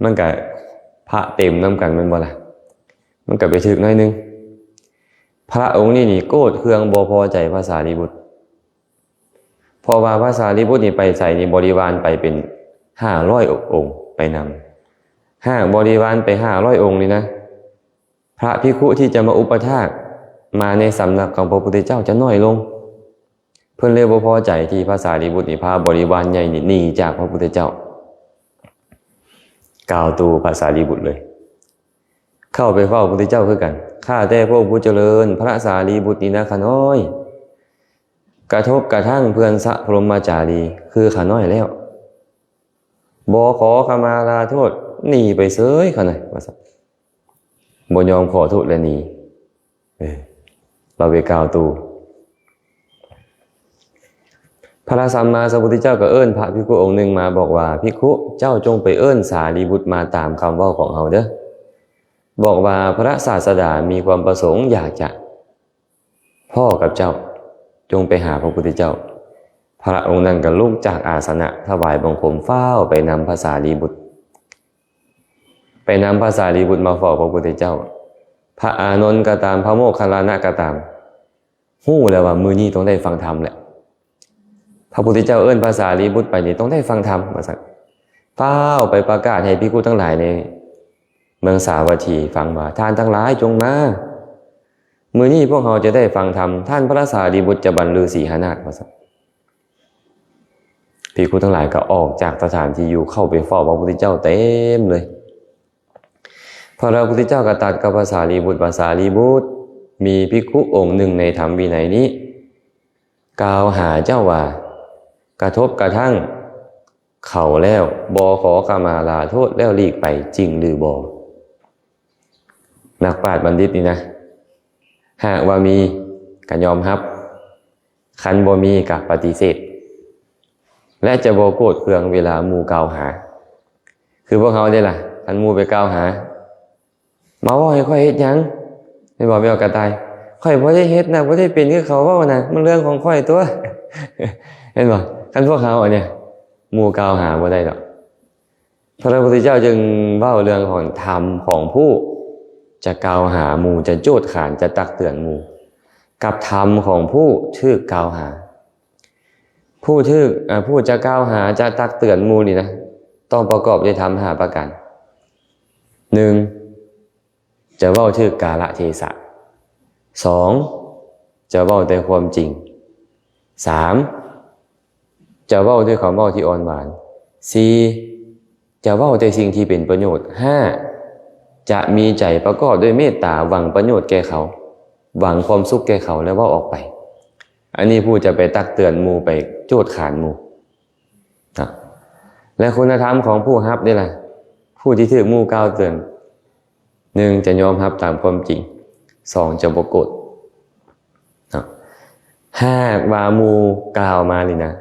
ມັນກະ ພະເຕັມນຳກັນແມ່ນບໍ່ລະ? ມັນກະໄປຖືກໜ້ອຍໜຶ່ງ. ພະອົງນີ້ນີ້ໂກດເຄືອງບໍ່ພໍໃຈພະສາລີບຸດ. ເພາະວ່າພະສາລີບຸດນີ້ໄປໃສນີ້ ບໍລິວານໄປເປັນຫ້າຮ້ອຍອົງໄປນຳ. ຫາກບໍລິວານໄປຫ້າຮ້ອຍອົງນີ້ນະ, ພະພິກຂຸທີ່ຈະມາອຸປະຖາກມາໃນສຳນັກຂອງພະພຸດທະເຈົ້າຈະໜ້ອຍລົງ. ເພິ່ນເລີຍບໍ່ພໍໃຈທີ່ພະສາລີບຸດນີ້ພາບໍລິວານໃຫຍ່ນີ້ໜີຈາກພະພຸດທະເຈົ້າ. ກ່າວຕູພະສາລີບຸດເລີຍ, ເຂົ້າໄປເຝົ້າພະພຸດທະເຈົ້າຄືກັນ. ຂ້າແຕ່ພະອົງຜູ້ຈະເລີນ, ພະສາລີບຸດນີ້ນະຂ້ານ້ອຍ, ກະທົບກະທັ່ງເພື່ອນຊະພົມມະຈາລີຄືຂ້ານ້ອຍແລ້ວ, ບໍ່ຂໍຂະມາລາໂທດ, ໜີໄປເສີຍຂ້ານ້ອຍ ວ່າຊັ້ນ. ບໍ່ຍອມຂໍໂທດແລະໜີ. ເອີ ລາວໄປກ່າວຕູ. ພະສຳມາສຳພຸດທະເຈົ້າກໍເອີ້ນພະພິກຂຸອົງໜຶ່ງມາບອກວ່າ, ພິກຂຸ, ເຈົ້າຈົ່ງໄປເອີ້ນສາລີບຸດມາຕາມຄຳເວົ້າຂອງເຮົາເດີ. ບອກວ່າພະສາສະດາມີຄວາມປະສົງຢາກຈະ ພໍ້ກັບເຈົ້າ, ຈົ່ງໄປຫາພະພຸດທະເຈົ້າ. ພະອົງນັ້ນກໍລຸກຈາກອາສະນະ, ຖວາຍບັງຄົມ, ຟ້າວໄປນຳພະສາລີບຸດ, ໄປນຳພະສາລີບຸດມາເຝົ້າພະພຸດທະເຈົ້າ. ພະອານົນກໍຕາມ, ພະໂມກຄັນລານະກໍຕາມ, ຮູ້ແລ້ວວ່າມື້ນີ້ຕ້ອງໄດ້ຟັງທຳແຫຼະ. ພະພຸດທະເຈົ້າເອີ້ນພະສາລີບຸດໄປນີ້ຕ້ອງໄດ້ຟັງທຳ ວ່າຊັ້ນ. ຟ້າວໄປປະກາດໃຫ້ພິກຂຸທັງຫຼາຍໃນເມືອງສາວັດຖີຟັງວ່າ, ທ່ານທັງຫຼາຍຈົ່ງມາ, ມື້ນີ້ພວກເຮົາຈະໄດ້ຟັງທຳ, ທ່ານພະສາລີບຸດຈະບັນລືສີຫານາດ ວ່າຊັ້ນ. ພິກຂຸທັງຫຼາຍກໍອອກຈາກສະຖານທີ່ຢູ່ ເຂົ້າໄປເຝົ້າພະພຸດທະເຈົ້າເຕັມເລີຍ. ພະພຸດທະເຈົ້າກໍຕັດກັບພະສາລີບຸດວ່າ, ສາລີບຸດ, ມີພິກຂຸອົງໜຶ່ງໃນທຳວິໄນນີ້ ກ່າວຫາເຈົ້າວ່າ ກະທົບກະທັ່ງເຂົາແລ້ວ ບໍ່ຂໍຂະມາລາໂທດແລ້ວຫຼີກໄປ ຈິງຫຼືບໍ່? ນັກປາດບັນດິດນີ້ນະ, ຫາກວ່າມີກະຍອມຮັບ, ຄັນບໍ່ມີກະປະຕິເສດ ແລະ ຈະບໍ່ໂກດເຄືອງເວລາໝູ່ກ່າວຫາ. ຄືພວກເຮົາເດ້ລະ, ຄັນໝູ່ໄປກ່າວຫາ, ມາເວົ້າໃຫ້ຂ້ອຍເຮັດຫຍັງ? ແມ່ນບໍ່ ແມ່ນບໍ່ກະຕ່າຍ? ຂ້ອຍບໍ່ໄດ້ເຮັດນະ, ບໍ່ໄດ້ເປັນຄືເຂົາເວົ້ານະ, ມັນເລື່ອງຂອງຂ້ອຍຕົວະ. ແມ່ນບໍ່? ຄັນພວກເຮົາອັນເນີ້ຍ ໝູ່ກ່າວຫາບໍ່ໄດ້ດອກ. ພະພຸດທະເຈົ້າຈຶ່ງເວົ້າເລື່ອງຂອງທຳຂອງຜູ້ຈະກ່າວຫາໝູ່, ຈະໂຈດຂານ, ຈະຕັກເຕືອນໝູ່, ກັບທຳຂອງຜູ້ຖືກກ່າວຫາ. ຜູ້ຖືກ, ອາ, ຜູ້ຈະກ່າວຫາ, ຈະຕັກເຕືອນໝູ່ນີ້ນະ, ຕ້ອງປະກອບດ້ວຍທຳຫ້າປະການ. ໜຶ່ງ, ຈະເວົ້າຖືກກາລະເທສະ. ສອງ, ຈະເວົ້າແຕ່ຄວາມຈິງ. ສາມ, ຈະເວົ້າດ້ວຍຄຳເວົ້າທີ່ອ່ອນຫວານ. ສີ່ ຈະເວົ້າແຕ່ສິ່ງທີ່ເປັນປະໂຫຍດ. ຫ້າ ຈະມີໃຈປະກອບດ້ວຍເມດຕາ ຫວັງປະໂຫຍດແກ່ເຂົາ, ຫວັງຄວາມສຸກແກ່ເຂົາ ແລະ ເວົ້າອອກໄປ. ອັນນີ້ຜູ້ຈະໄປຕັກເຕືອນໝູ່ ໄປໂຈດຂານໝູ່ເນາະ. ແລະ ຄຸນນະທຳຂອງຜູ້ຮັບເດ້ລະ, ຜູ້ທີ່ຖືກໝູ່ກ່າວເຕືອນ, ໜຶ່ງ ຈະຍອມຮັບຕາມຄວາມຈິງ, ສອງ ຈະບໍ່ໂກດເນາະ. ຫາກວ່າໝູ່ກ່າວມານີ້ນະ,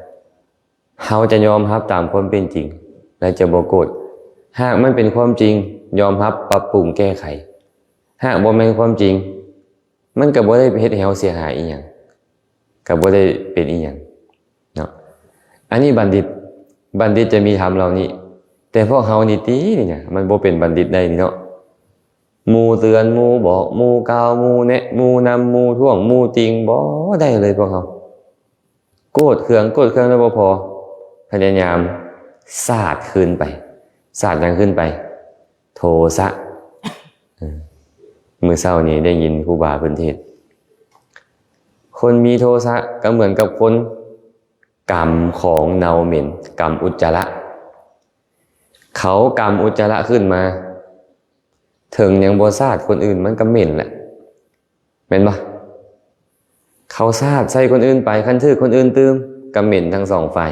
ເຮົາຈະຍອມຮັບຕາມຄວາມເປັນຈິງ ແລະ ຈະບໍ່ໂກດ. ຫາກມັນເປັນຄວາມຈິງ, ຍອມຮັບ, ປັບປຸງ, ແກ້ໄຂ. ຫາກບໍ່ແມ່ນຄວາມຈິງ, ມັນກໍບໍ່ໄດ້ເຮັດໃຫ້ເຮົາເສຍຫາຍອີ່ຫຍັງ, ກໍບໍ່ໄດ້ເປັນອີ່ຫຍັງເນາະ. ອັນນີ້ບັນດິດ, ບັນດິດຈະມີທຳເຫຼົ່ານີ້, ແຕ່ພວກເຮົານີ້ຕິ ນີ້ນະ ມັນບໍ່ເປັນບັນດິດໄດ້ນີ້ເນາະ. ໝູ່ເຕືອນ, ໝູ່ບອກ, ໝູ່ກ່າວ, ໝູ່ແນະ, ໝູ່ນຳ, ໝູ່ທ້ວງ, ໝູ່ຕິງ, ບໍ່ໄດ້ເລີຍພວກເຮົາ. ໂກດເຄືອງ, ໂກດເຄືອງແລ້ວບໍ່ພໍ, ພະຍາຍາມສາດຄືນໄປ. ສາດຫຍັງຄືນໄປ? ໂທສະ. ເອີ ມື້ເຊົ້ານີ້ໄດ້ຍິນຄູບາເພິ່ນເທດ, ຄົນມີໂທສະກໍເໝືອນກັບຄົນກຳຂອງເນົ່າເໝັນ, ກຳອຸດຈະລະ. ເຂົາກຳອຸດຈະລະຂຶ້ນມາ, ເຖິງຍັງບໍ່ສາດຄົນອື່ນ ມັນກໍເໝັນແຫຼະ. ແມ່ນບໍ່? ເຂົາສາດໃສ່ຄົນອື່ນໄປ, ຄັນຖືກຄົນອື່ນຕື່ມ ກໍເໝັນທັງສອງຝ່າຍ,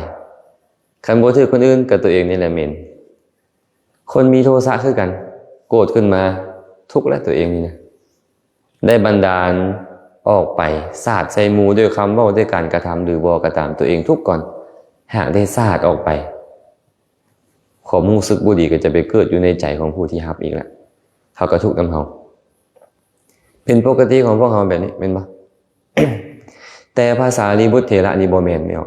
ຄັນບໍ່ຖືກຄົນອື່ນ ກໍຕົວເອງນີ້ແຫຼະເໝັນ. ຄົນມີໂທສະຄືກັນ, ໂກດຂຶ້ນມາ ທຸກແຫຼະຕົວເອງນີ້ນະ. ໄດ້ບັນດານອອກໄປ, ສາດໃສ່ໝູ່ດ້ວຍຄຳເວົ້າ, ດ້ວຍການກະທຳ ຫຼືບໍ່ກໍຕາມ, ຕົວເອງທຸກກ່ອນ. ຫາກໄດ້ສາດອອກໄປ, ຄວາມຮູ້ສຶກບໍ່ດີກໍຈະໄປເກີດຢູ່ໃນໃຈຂອງຜູ້ທີ່ຮັບອີກລະ, ເຂົາກໍທຸກນຳເຮົາ. ເປັນປົກກະຕິຂອງພວກເຮົາແບບນີ້ ແມ່ນບໍ່? ແຕ່ພະສາລີບຸດເຖລະນີ້ບໍ່ແມ່ນແມ່ນ.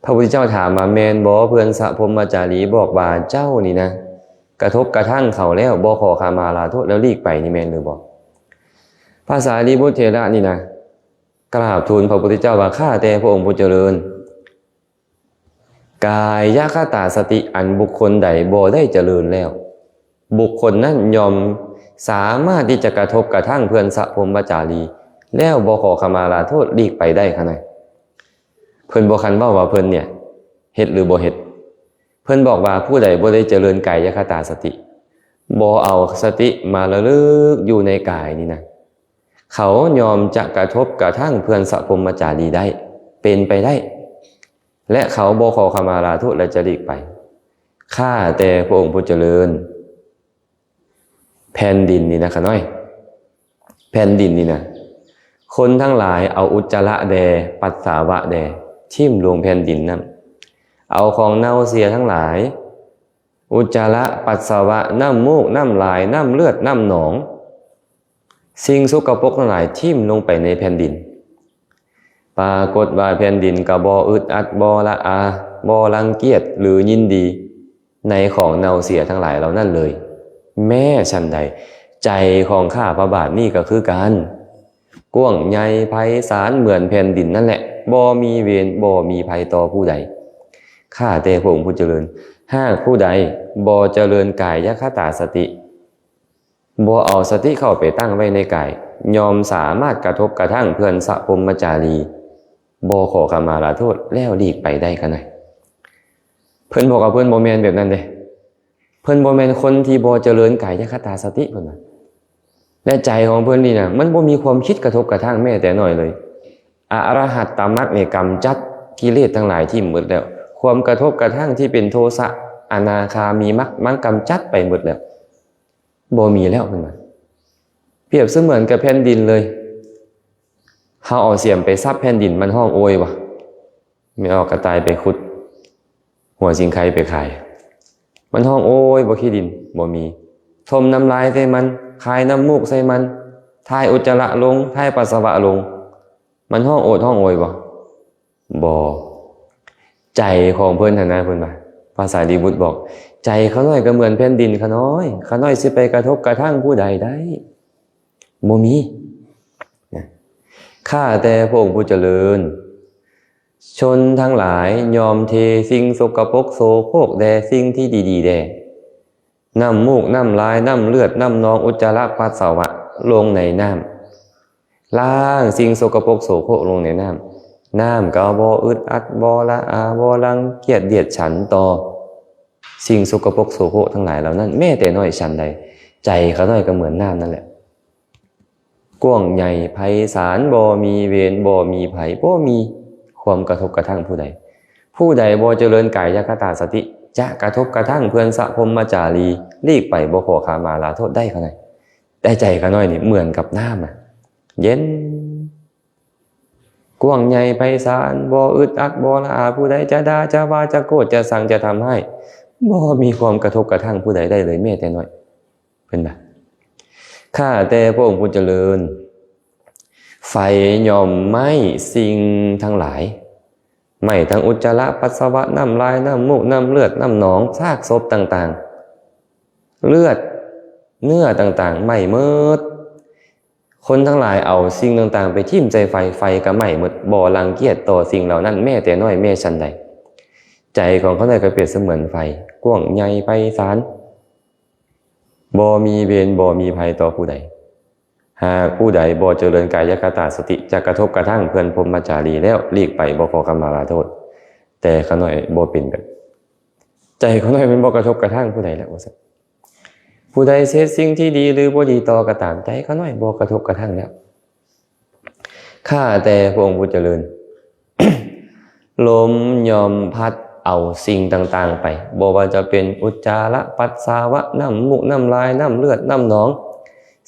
ພະພຸດທະເຈົ້າຖາມວ່າ ແມ່ນບໍ່ເພື່ອນສະພົມມະຈາລີບອກວ່າ ເຈົ້ານີ້ນະ ກະທົບກະທັ່ງເຂົາແລ້ວ ບໍ່ຂໍຂະມາລາໂທດ ແລ້ວຫຼີກໄປ ນີ້ແມ່ນຫຼືບໍ່? ພະສາລີບຸດເຖລະນີ້ນະ ກາບທູນພະພຸດທະເຈົ້າວ່າ ຂ້າແຕ່ພະອົງຜູ້ຈະເລີນ, ກາຍຍະຄະຕາສະຕິອັນບຸກຄົນໃດບໍ່ໄດ້ຈະເລີນແລ້ວ, ບຸກຄົນນັ້ນຍ່ອມສາມາດທີ່ຈະກະທົບກະທັ່ງເພື່ອນສະພົມມະຈາລີ ແລ້ວບໍ່ຂໍຂະມາລາໂທດ ຫຼີກໄປໄດ້ຂະໜ້ອຍ. ເພິ່ນບໍ່ຄັນເວົ້າວ່າເພິ່ນເນຍເຮັດຫຼືບໍ່ເຮັດ. ເພິ່ນບອກວ່າ ຜູ້ໃດບໍ່ໄດ້ຈະເລີນກາຍຍະຄະຕາສະຕິ, ບໍ່ເອົາສະຕິມາລະລຶກຢູ່ໃນກາຍນີ້ນະ, ເຂົາຍ່ອມຈະກະທົບກະທັ່ງເພື່ອນສະພົມມະຈາລີໄດ້, ເປັນໄປໄດ້, ແລະ ເຂົາບໍ່ຂໍຂະມາລາໂທດ ແລະ ຈະຫຼີກໄປ. ຂ້າແຕ່ພະອົງຜູ້ຈະເລີນ, ແຜ່ນດິນນີ້ນະຂະນ້ອຍ, ແຜ່ນດິນນີ້ນະ, ຄົນທັງຫຼາຍເອົາອຸດຈະລະແດ່ ປັດສາວະແດ່ ຖິ້ມລົງແຜ່ນດິນນັ້ນ, ເອົາຂອງເນົ່າເສຍທັງຫຼາຍ, ອຸດຈະລະ, ປັດສາວະ, ນ້ຳມູກ, ນ້ຳລາຍ, ນ້ຳເລືອດ, ນ້ຳໜອງ, ສິ່ງສົກກະປົກທັງຫຼາຍຖິ້ມລົງໄປໃນແຜ່ນດິນ. ປາກົດວ່າແຜ່ນດິນກໍບໍ່ອຶດອັດ, ບໍ່ລະອາ, ບໍ່ລັງກຽດ ຫຼື ຍິນດີໃນຂອງເນົ່າເສຍທັງຫຼາຍເຫຼົ່ານັ້ນເລີຍ. ແມ້ສັນໃດ, ໃຈຂອງຂ້າພະບາດນີ້ກໍຄືກັນ, ກວ້າງໃຫຍ່ໄພສານເໝືອນແຜ່ນດິນນັ້ນແຫຼະ, ບໍ່ມີເວນ, ບໍ່ມີໄພຕໍ່ຜູ້ໃດ. ຂ້າແຕ່ພະອົງຜູ້ຈະເລີນ, ຫາກຜູ້ໃດບໍ່ຈະເລີນກາຍຍະຄະຕາສະຕິ, ບໍ່ເອົາສະຕິເຂົ້າໄປຕັ້ງໄວ້ໃນກາຍ, ຍ່ອມສາມາດກະທົບກະທັ່ງເພື່ອນສະພົມມະຈາລີ, ບໍ່ຂໍຂະມາລາໂທດ ແລ້ວຫຼີກໄປໄດ້ຂະໜ້ອຍ. ເພິ່ນບອກວ່າເພິ່ນບໍ່ແມ່ນແບບນັ້ນເດ້. ເພິ່ນບໍ່ແມ່ນຄົນທີ່ບໍ່ຈະເລີນກາຍຍະຄະຕາສະຕິ ເພິ່ນວ່າ. ແລະ ໃຈຂອງເພິ່ນນີ້ນະ ມັນບໍ່ມີຄວາມຄິດກະທົບກະທັ່ງແມ້ແຕ່ໜ້ອຍເລີຍ. ອະລະຫັດຕະມັກນີ້ກຳຈັດກິເລດທັງຫຼາຍຖິ້ມໝົດແລ້ວ. ຄວາມກະທົບກະທັ່ງທີ່ເປັນໂທສະ ອະນາຄາມີມັກ ມັນກຳຈັດໄປໝົດແລ້ວ. ບໍ່ມີແລ້ວເພິ່ນວ່າ. ປຽບສະເໝືອນກັບແຜ່ນດິນເລີຍ. ເຮົາເອົາສຽມໄປສັບແຜ່ນດິນ ມັນຮ້ອງໂອຍບໍ່? ແມ່ອອກກະຕ່າຍໄປຂຸດ, ຫົວສິງໄຄໄປຂາຍ, ມັນຮ້ອງໂອຍບໍ່? ຂີ້ດິນບໍ່ມີ. ຖົມນ້ຳລາຍໃສ່ມັນ, ຄາຍນ້ຳມູກໃສ່ມັນ, ຖ່າຍອຸດຈະລະລົງ, ຖ່າຍປັດສະວະລົງ, ມັນຮ້ອງໂອດຮ້ອງໂອຍບໍ່? ບໍ່. ໃຈຂອງເພິ່ນຫັ້ນນະ, ເພິ່ນວ່າ, ພະສາລີບຸດບອກ, ໃຈຂ້ານ້ອຍກໍເໝືອນແຜ່ນດິນຂ້ານ້ອຍ, ຂ້ານ້ອຍຊິໄປກະທົບກະທັ່ງຜູ້ໃດໄດ້? ບໍ່ມີ. ນະ, ຂ້າແຕ່ພະອົງຜູ້ຈະເລີນ, ຊົນທັງຫຼາຍຍ່ອມເທສິ່ງສົກກະປົກໂສໂຄກແດ່, ສິ່ງທີ່ດີໆແດ່, ນ້ຳມູກ, ນ້ຳລາຍ, ນ້ຳເລືອດ, ນ້ຳນອງ, ອຸດຈະລະ, ປັດສະວະ ລົງໃນນ້ຳ, ລ້າງສິ່ງສົກກະປົກໂສໂຄກລົງໃນນ້ຳ, ນ້ຳກໍບໍ່ອຶດອັດ, ບໍ່ລະອາ, ບໍ່ລັງກຽດດຽດສັນຕໍ່ສິ່ງສົກກະປົກໂສໂຄຣກທັງຫຼາຍເຫຼົ່ານັ້ນແມ້ແຕ່ນ້ອຍ. ສັນໃດ ໃຈຂ້ານ້ອຍກໍເໝືອນນ້ຳນັ້ນແຫຼະ, ກວ້າງໃຫຍ່ໄພສານ, ບໍ່ມີເວນ, ບໍ່ມີໄພ, ບໍ່ມີຄວາມກະທົບກະທັ່ງຜູ້ໃດ. ຜູ້ໃດບໍ່ຈະເລີນກາຍຍະຄະຕາສະຕິ ຈະກະທົບກະທັ່ງເພື່ອນສະພົມມະຈາລີ, ຫຼີກໄປ, ບໍ່ຂໍຂະມາລາໂທດໄດ້. ຂ້ານ້ອຍ ແຕ່ໃຈຂ້ານ້ອຍນີ້ເໝືອນກັບນ້ຳນະ, ເຢັນ, ກວ້າງໃຫຍ່ໄພສານ, ບໍ່ອຶດອັດ, ບໍ່ລະອາຜູ້ໃດ, ຈະດ່າ, ຈະວ່າ, ຈະໂກດ, ຈະຊັງ, ຈະທຳຮ້າຍ, ບໍ່ມີຄວາມກະທົບກະທັ່ງຜູ້ໃດໄດ້ເລີຍແມ້ແຕ່ນ້ອຍ. ເພິ່ນວ່າ ຂ້າແຕ່ພະອົງຜູ້ຈະເລີນ, ໄຟຍ່ອມໄໝ້ສິ່ງທັງຫຼາຍ, ໄໝ້ທັງອຸດຈາລະ, ປັດສະວະ, ນ້ຳລາຍ, ນ້ຳມູກ, ນ້ຳເລືອດ, ນ້ຳໜອງ, ຊາກສົບຕ່າງໆ, ເລືອດ, ເນື້ອຕ່າງໆ ໄໝ້ໝົດ. ຄົນທັງຫຼາຍເອົາສິ່ງຕ່າງໆໄປຖິ້ມໃສ່ໄຟ, ໄຟກໍໄໝ້ໝົດ, ບໍ່ລັງກຽດຕໍ່ສິ່ງເຫຼົ່ານັ້ນແມ້ແຕ່ນ້ອຍແມ້ສັນໃດ. ໃຈຂອງຂ້ານ້ອຍກໍປຽບສະເໝືອນໄຟ, ກວ້າງໃຫຍ່ໄພສານ, ບໍ່ມີເວນ, ບໍ່ມີໄພຕໍ່ຜູ້ໃດ. ຫາກຜູ້ໃດບໍ່ຈະເລີນກາຍຍະຄະຕາສະຕິ ຈະກະທົບກະທັ່ງເພື່ອນພົມມະຈາລີແລ້ວຫຼີກໄປ, ບໍ່ຂໍຂະມາລາໂທດ. ແຕ່ຂ້ານ້ອຍບໍ່ເປັນແບບ, ໃຈຂ້ານ້ອຍມັນບໍ່ກະທົບກະທັ່ງຜູ້ໃດແລ້ວ ວ່າຊັ້ນ. ຜູ້ໃດເຮັດສິ່ງທີ່ດີຫຼືບໍ່ດີຕໍ່ກໍຕາມ, ໃຈຂ້ານ້ອຍບໍ່ກະທົບກະທັ່ງແລ້ວ. ຂ້າແຕ່ພະອົງຜູ້ຈະເລີນ, ລົມຍ່ອມພັດເອົາສິ່ງຕ່າງໆໄປ, ບໍ່ວ່າຈະເປັນອຸດຈາລະ, ປັດສາວະ, ນ້ຳມູກ, ນ້ຳລາຍ, ນ້ຳເລືອດ, ນ້ຳໜອງ,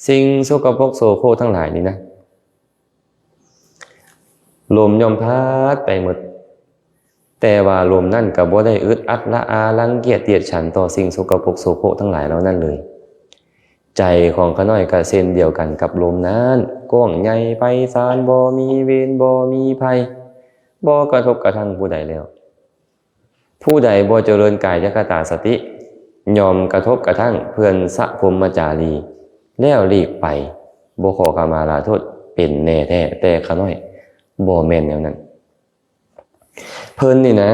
ສິ່ງສົກກະປົກໂສໂຄຣກທັງຫຼາຍນີ້ນະ, ລົມຍ່ອມພັດໄປໝົດ. ແຕ່ວ່າລົມນັ້ນກໍບໍ່ໄດ້ອຶດອັດລະອາລັງກຽດດຽດສັນຕໍ່ສິ່ງສົກກະປົກໂສໂຄຣກທັງຫຼາຍເຫຼົ່ານັ້ນເລີຍ. ໃຈຂອງຂ້ານ້ອຍກໍເຊັ່ນດຽວກັນກັບລົມນັ້ນ, ກວ້າງໃຫຍ່ໄພສານ, ບໍ່ມີເວນ, ບໍ່ມີໄພ, ບໍ່ກະທົບກະທັ່ງຜູ້ໃດແລ້ວ. ຜູ້ໃດບໍ່ຈະເລີນກາຍຍະຄະຕາສະຕິ ຍ່ອມກະທົບກະທັ່ງເພື່ອນສະພົມມະຈາລີແລ້ວຫຼີກໄປ, ບໍ່ຂໍຂະມາລາໂທດເປັນແນ່ແທ້. ແຕ່ຂ້ານ້ອຍບໍ່ແມ່ນແນວນັ້ນ. ເພິ່ນນີ້ນະ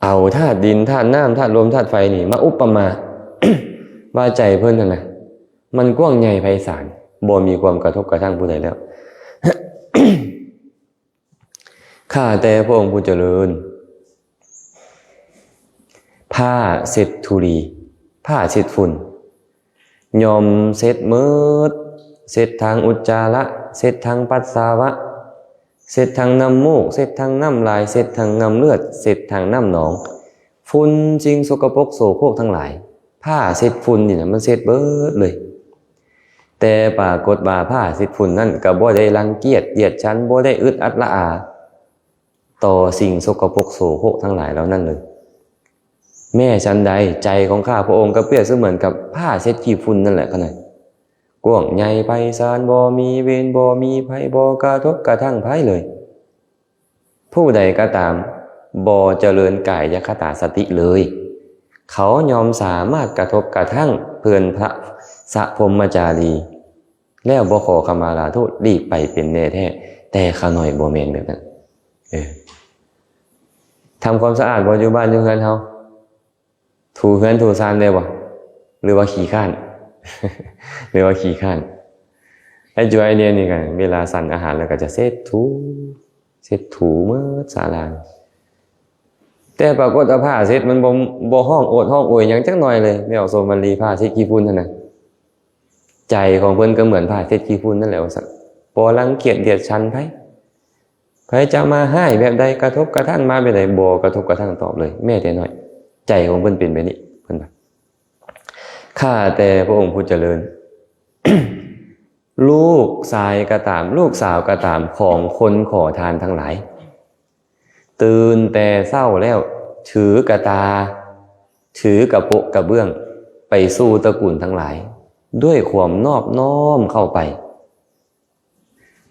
ເອົາທາດດິນ, ທາດນ້ຳ, ທາດລົມ, ທາດໄຟນີ້ມາອຸປະມາ ວ່າໃຈເພິ່ນຫັ້ນນະ ມັນກວ້າງໃຫຍ່ໄພສານ, ບໍ່ມີຄວາມກະທົບກະທັ່ງຜູ້ໃດແລ້ວ. ຂ້າແຕ່ພະອົງຜູ້ຈະເລີນ, ຜ້າເຊັດທຸລີ, ຜ້າເຊັດຝຸ່ນ ຍ່ອມເຊັດໝົດ, ເຊັດທັງອຸດຈາລະ, ເຊັດທັງປັດສາວະ, ເຊັດທັງນ້ຳມູກ, ເຊັດທັງນ້ຳລາຍ, ເຊັດທັງນ້ຳເລືອດ, ເຊັດທັງນ້ຳໜອງ, ຝຸ່ນສິ່ງສົກກະປົກໂສໂຄກທັງຫຼາຍ. ຜ້າເຊັດຝຸ່ນນີ້ນະ ມັນເຊັດເບິດເລີຍ. ແຕ່ປາກົດວ່າຜ້າເຊັດຝຸ່ນນັ້ນກໍບໍ່ໄດ້ລັງກຽດດຽດຊັນ, ບໍ່ໄດ້ອຶດອັດລະອາຕໍ່ສິ່ງສົກກະປົກໂສໂຄກທັງຫຼາຍເຫຼົ່ານັ້ນເລີຍ. ແມ້ສັນໃດ, ໃຈຂອງຂ້າພະອົງກໍປຽບສະເໝືອນກັບຜ້າເຊັດຂີ້ຝຸ່ນນັ້ນແຫຼະຂະນ້ອຍ. ກວ້າງໃຫຍ່ໄພສານ, ບໍ່ມີເວນ, ບໍ່ມີໄພ, ບໍ່ກະທົບກະທັ່ງໃຜເລີຍ. ຜູ້ໃດກໍຕາມບໍ່ຈະເລີນກາຍຍະຄະຕາສະຕິເລີຍ, ເຂົາຍ່ອມສາມາດກະທົບກະທັ່ງເພື່ອນພະສະພົມມະຈາລີ ແລ້ວບໍ່ຂໍຂະມາລາໂທດ, ຫຼີກໄປເປັນແນ່ແທ້. ແຕ່ຂ້ານ້ອຍບໍ່ແມ່ນແບບນັ້ນ. ເອີ ທຳຄວາມສະອາດບໍ່ ຢູ່ບ້ານຢູ່ເຮືອນເຮົາ? ຖູເຮືອນຖູຊານໄດ້ບໍ່ ຫຼືວ່າຂີ້ຄ້ານ? ຫຼືວ່າຂີ້ຄ້ານ? ໄອ້ຈວຍເດນີ້ກໍເວລາສັນອາຫານແລ້ວກໍຈະເຊັດຖູ ເຊັດຖູໝົດສາລາ. ແຕ່ປາກົດວ່າຜ້າເຊັດມັນບໍ່ ບໍ່ຮ້ອງໂອດຮ້ອງໂອຍຫຍັງຈັກໜ່ອຍເລີຍ, ແມ່ອອກໂສມວັນລີ ຜ້າເຊັດຂີ້ຝຸ່ນຫັ້ນນະ. ໃຈຂອງເພິ່ນກໍເໝືອນຜ້າເຊັດຂີ້ຝຸ່ນນັ້ນແຫຼະວ່າຊັ້ນ, ບໍ່ລັງກຽດດຽດຊັນໃຜ. ໃຜຈະມາຮ້າຍແບບໃດ, ກະທົບກະທັ່ງມາແບບໃດ, ບໍ່ກະທົບກະທັ່ງຕອບເລີຍແມ້ແຕ່ນ້ອຍ. ໃຈຂອງເພິ່ນເປັນແບບນີ້, ເພິ່ນວ່າ. ຂ້າແຕ່ພະອົງຜູ້ຈະເລີນ, ລູກຊາຍກໍຕາມ, ລູກສາວກໍຕາມ ຂອງຄົນຂໍທານທັງຫຼາຍ, ຕື່ນແຕ່ເຊົ້າແລ້ວ ຖືກະຕາ, ຖືກະໂປະກະເບື້ອງ ໄປສູ່ຕະກູນທັງຫຼາຍ ດ້ວຍຄວາມນອບນ້ອມເຂົ້າໄປ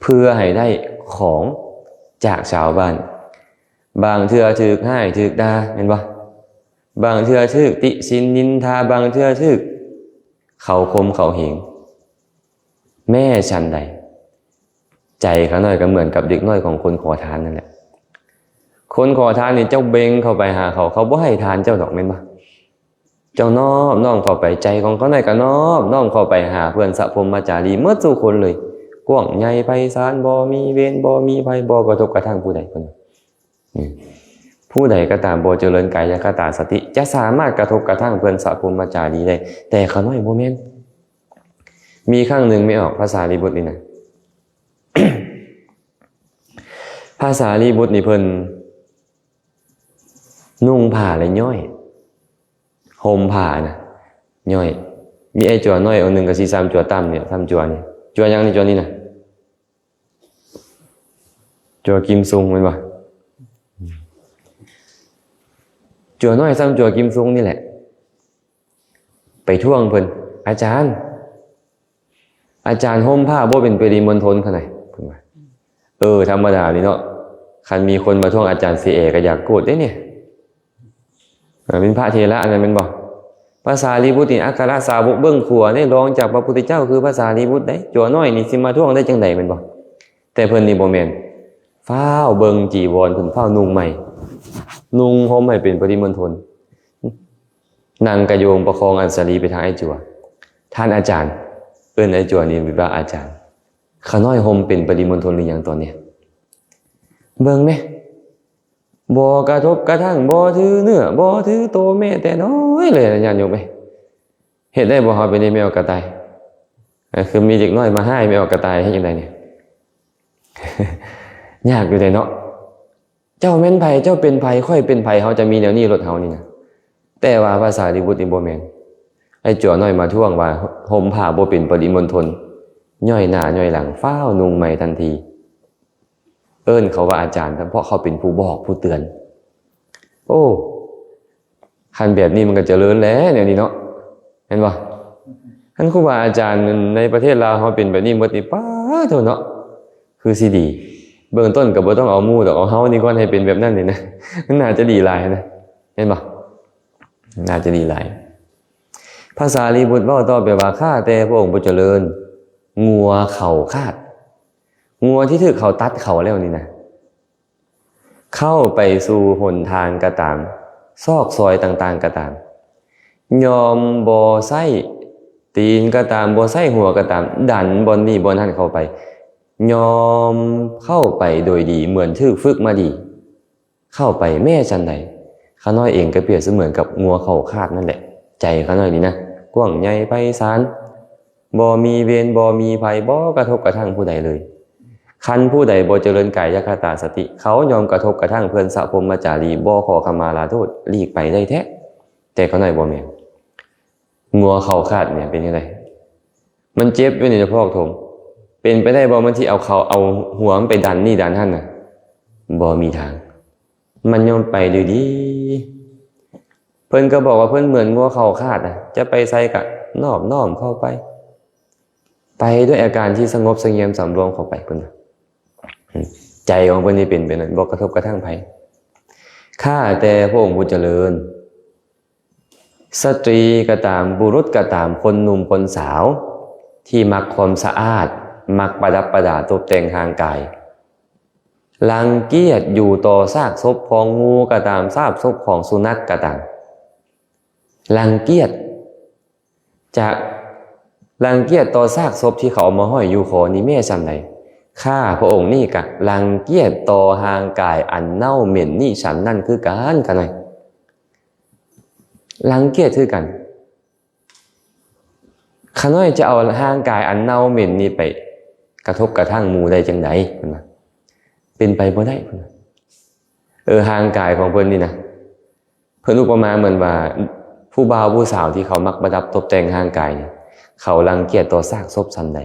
ເພື່ອໃຫ້ໄດ້ຂອງຈາກຊາວບ້ານ. ບາງເທື່ອຖືກຮ້າຍຖືກດ່າ ແມ່ນບໍ່? ບາງເທື່ອຖືກຕິຊິນນິນທາ, ບາງເທື່ອຖືກເຂົາຂົ່ມເຂົາເຫງ. ແມ້ສັນໃດ, ໃຈຂ້ານ້ອຍກໍເໝືອນກັບເດັກນ້ອຍຂອງຄົນຂໍທານນັ້ນແຫຼະ. ຄົນຂໍທານນີ້ ເຈົ້າເບັ່ງເຂົ້າໄປຫາເຂົາ, ເຂົາບໍ່ໃຫ້ທານເຈົ້າດອກ, ແມ່ນບໍ່? ເຈົ້ານອບນ້ອມເຂົ້າໄປ, ໃຈຂອງຂ້ານ້ອຍກໍນອບນ້ອມເຂົ້າໄປຫາເພື່ອນສະພົມມະຈາລີໝົດສູ່ຄົນເລີຍ. ກວ້າງໃຫຍ່ໄພສານ ບໍ່ມີເວນ ບໍ່ມີໄພ ບໍ່ກະທົບກະທັ່ງຜູ້ໃດ ເພິ່ນວ່າ. ອືມ ຜູ້ໃດກໍຕາມບໍ່ຈະເລີນກາຍະຄະຕາສະຕິ ຈະສາມາດກະທົບກະທັ່ງເພື່ອນສະພົມມະຈາລີໄດ້ ແຕ່ຂ້ານ້ອຍບໍ່ແມ່ນ. ມີຄັ້ງໜຶ່ງແມ່ອອກພະສາລີບຸດນີ້ນະ ພະສາລີບຸດນີ້ເພິ່ນນຸ່ງຜ້າແລ້ວຍ້ອຍ ຫົ່ມຜ້ານະ ຍ້ອຍ. ມີໄອ້ຈົວນ້ອຍອົງໜຶ່ງກໍຊິສ່ຳຈົວຕ່ຳນີ້ ສ່ຳຈົວນີ້ ຈົວຫຍັງນີ້ ຈົວນີ້ນະ? ຈົວກິມຊຸງແມ່ນບໍ່? ຈົວນ້ອຍສ່ຳຈົວກິມຊຸງນີ້ແຫຼະ ໄປທ້ວງເພິ່ນ ອາຈານ ອາຈານຫົ່ມຜ້າບໍ່ເປັນປະລິມົນທົນຂະໜາດ ເພິ່ນວ່າ. ເອີ ທຳມະດານີ້ເນາະ ຄັນມີຄົນມາທ້ວງອາຈານເສຍແອກໍຢາກໂກດເດ້ນີ້. ເອີ ເປັນພະເຖລະອັນນັ້ນແມ່ນບໍ່? ພະສາລີບຸດນີ້ອັກຄະລະສາວົກເບື້ອງຂວາເດ້ ຮອງຈາກພະພຸດທະເຈົ້າຄືພະສາລີບຸດໄດ໋. ຈົວນ້ອຍນີ້ຊິມາທ້ວງໄດ້ຈັ່ງໃດແມ່ນບໍ່? ແຕ່ເພິ່ນນີ້ບໍ່ແມ່ນ ຟ້າວເບິ່ງຈີວອນເພິ່ນ ຟ້າວນຸ່ງໃໝ່ ນຸ່ງຫົ່ມໃຫ້ເປັນປະລິມົນທົນ ນັ່ງກະໂຍງປະຄອງອັນສາລີໄປທາງໄອ້ຈົວ. ທ່ານອາຈານ ເອີ້ນໄອ້ຈົວນີ້ວ່າອາຈານ ຂ້ານ້ອຍຫົ່ມເປັນປະລິມົນທົນຫຼືຍັງຕອນນີ້? ເບິ່ງແມະ ບໍ່ກະທົບກະທັ່ງ ບໍ່ຖືເນື້ອ ບໍ່ຖືໂຕແມ້ແຕ່ນ້ອຍເລີຍນະ ຍາດໂຍມເອີຍ. ເຮັດໄດ້ບໍ່ເຮົາເປັນແມ່ອອກກະຕ່າຍ? ເອີ ຄືມີເດັກນ້ອຍມາຮ້າຍແມ່ອອກກະຕ່າຍ ເຮັດຈັ່ງໃດນີ້? ຍາກຢູ່ເດ້ເນາະ. ເຈົ້າແມ່ນໃຜ? ເຈົ້າເປັນໃຜ? ຂ້ອຍເປັນໃຜ? ເຮົາຈະມີແນວນີ້ ລົດເຮົານີ້ນະ. ແຕ່ວ່າພະສາລີບຸດນີ້ບໍ່ແມ່ນ. ໄອ້ຈົວນ້ອຍມາທ້ວງວ່າ ຫົ່ມຜ້າບໍ່ເປັນປະລິມົນທົນ, ຍ້ອຍໜ້າຍ້ອຍຫຼັງ, ຟ້າວນຸ່ງໃໝ່ທັນທີ. ເອີ້ນເຂົາວ່າອາຈານ ເພາະເຂົາເປັນຜູ້ບອກຜູ້ເຕືອນ. ໂອ້ ຄັນແບບນີ້ມັນກໍຈະເລີນແຫຼະແນວນີ້ເນາະ ແມ່ນບໍ່? ຄັນຄູບາອາຈານໃນປະເທດລາວເຮົາເປັນແບບນີ້ໝົດນີ້ ປາໂທ້ເນາະ ຄືຊິດີ. ເບື້ອງຕົ້ນກໍບໍ່ຕ້ອງເອົາໝູ່ດອກ ເອົາເຮົານີ້ກ່ອນໃຫ້ເປັນແບບນັ້ນນີ້ນະ ມັນໜ້າຈະດີຫຼາຍນະ ແມ່ນບໍ່? ໜ້າຈະດີຫຼາຍ. ພະສາລີບຸດເວົ້າຕໍ່ໄປວ່າ ຂ້າແຕ່ພະອົງຜູ້ຈະເລີນ, ງົວເຂົາຄາດ, ງົວທີ່ຖືກເຂົາຕັດເຂົາແລ້ວນີ້ນະ ເຂົ້າໄປສູ່ຫົນທາງກໍຕາມ, ຊອກຊອຍຕ່າງໆກໍຕາມ, ຍອມບໍ່ໃຊ້ຕີນກໍຕາມ, ບໍ່ໃຊ້ຫົວກໍຕາມ, ດັນບ່ອນນີ້ບ່ອນຫັ້ນເຂົ້າໄປ, ຍອມເຂົ້າໄປໂດຍດີ, ເໝືອນຖືກຝຶກມາດີ. ເຂົ້າໄປແມ້ຊັ້ນໃດ. ຂ້ານ້ອຍເອງກໍປຽບສະເໝືອນກັບງົວເຂົາຄາດນັ້ນແຫຼະ. ໃຈຂ້ານ້ອຍນີ້ນະ ກວ້າງໃຫຍ່ໄພສານ, ບໍ່ມີເວນ ບໍ່ມີໄພ, ບໍ່ກະທົບກະທັ່ງຜູ້ໃດເລີຍ. ຄັນຜູ້ໃດບໍ່ຈະເລີນກາຍະຄະຕາສະຕິ, ເຂົາຍ່ອມກະທົບກະທັ່ງເພື່ອນສະພົມມະຈາລີ, ບໍ່ຂໍຂະມາລາໂທດ, ຫຼີກໄປໄດ້ແທ້. ແຕ່ຂ້ານ້ອຍບໍ່ແມ່ນ. ງົວເຂົາຄາດນີ້ເປັນຈັ່ງໃດ? ມັນເຈັບຢູ່ໃນສະໂພກຖົງ. ເປັນໄປໄດ້ບໍ່ ມັນຊິເອົາເຂົາ ເອົາຫົວມັນໄປດັນນີ້ດັນຫັ້ນນະ? ບໍ່ມີທາງ. ມັນຍ່ອມໄປໂດຍດີ. ເພິ່ນກໍບອກວ່າເພິ່ນເໝືອນງົວເຂົາຄາດນະ, ຈະໄປໃສກະນອບນ້ອມເຂົ້າໄປ, ໄປດ້ວຍອາການທີ່ສະຫງົບສະຫງຽມສຳລວມເຂົ້າໄປພຸ້ນນະ. ໃຈຂອງເພິ່ນນີ້ເປັນແບບນັ້ນ, ບໍ່ກະທົບກະທັ່ງໃຜ. ຂ້າແຕ່ພະອົງຜູ້ຈະເລີນ, ສະຕຣີກໍຕາມ, ບຸລຸດກໍຕາມ, ຄົນໜຸ່ມຄົນສາວທີ່ມັກຄວາມສະອາດ, ມັກປະດັບປະດາຕົບແຕ່ງຮ່າງກາຍ, ລັງກຽດຢູ່ຕໍ່ຊາກສົບຂອງງູກໍຕາມ, ຊາກສົບຂອງສຸນັກກໍຕາມ, ລັງກຽດ, ຈະລັງກຽດຕໍ່ຊາກສົບທີ່ເຂົາເອົາມາຫ້ອຍຢູ່ຄໍນີ້ແມ້ສ່ຳໃດ, ຂ້າພະອົງນີ້ກະລັງກຽດຕໍ່ຮ່າງກາຍອັນເນົ່າເໝັນນີ້ສ່ຳນັ້ນຄືກັນ. ຂ້ານ້ອຍ ລັງກຽດຄືກັນ. ຂ້ານ້ອຍຈະເອົາຮ່າງກາຍອັນເນົ່າເໝັນນີ້ໄປກະທົບກະທັ່ງໝູ່ໄດ້ຈັ່ງໃດ? ເພິ່ນວ່າ ເປັນໄປບໍ່ໄດ້ ເພິ່ນວ່າ. ເອີ ຮ່າງກາຍຂອງເພິ່ນນີ້ນະ ເພິ່ນອຸປະມາເໝືອນວ່າ ຜູ້ບ່າວຜູ້ສາວທີ່ເຂົາມັກປະດັບຕົບແຕ່ງຮ່າງກາຍນີ້ ເຂົາລັງກຽດຕໍ່ຊາກສົບສ່ຳໃດ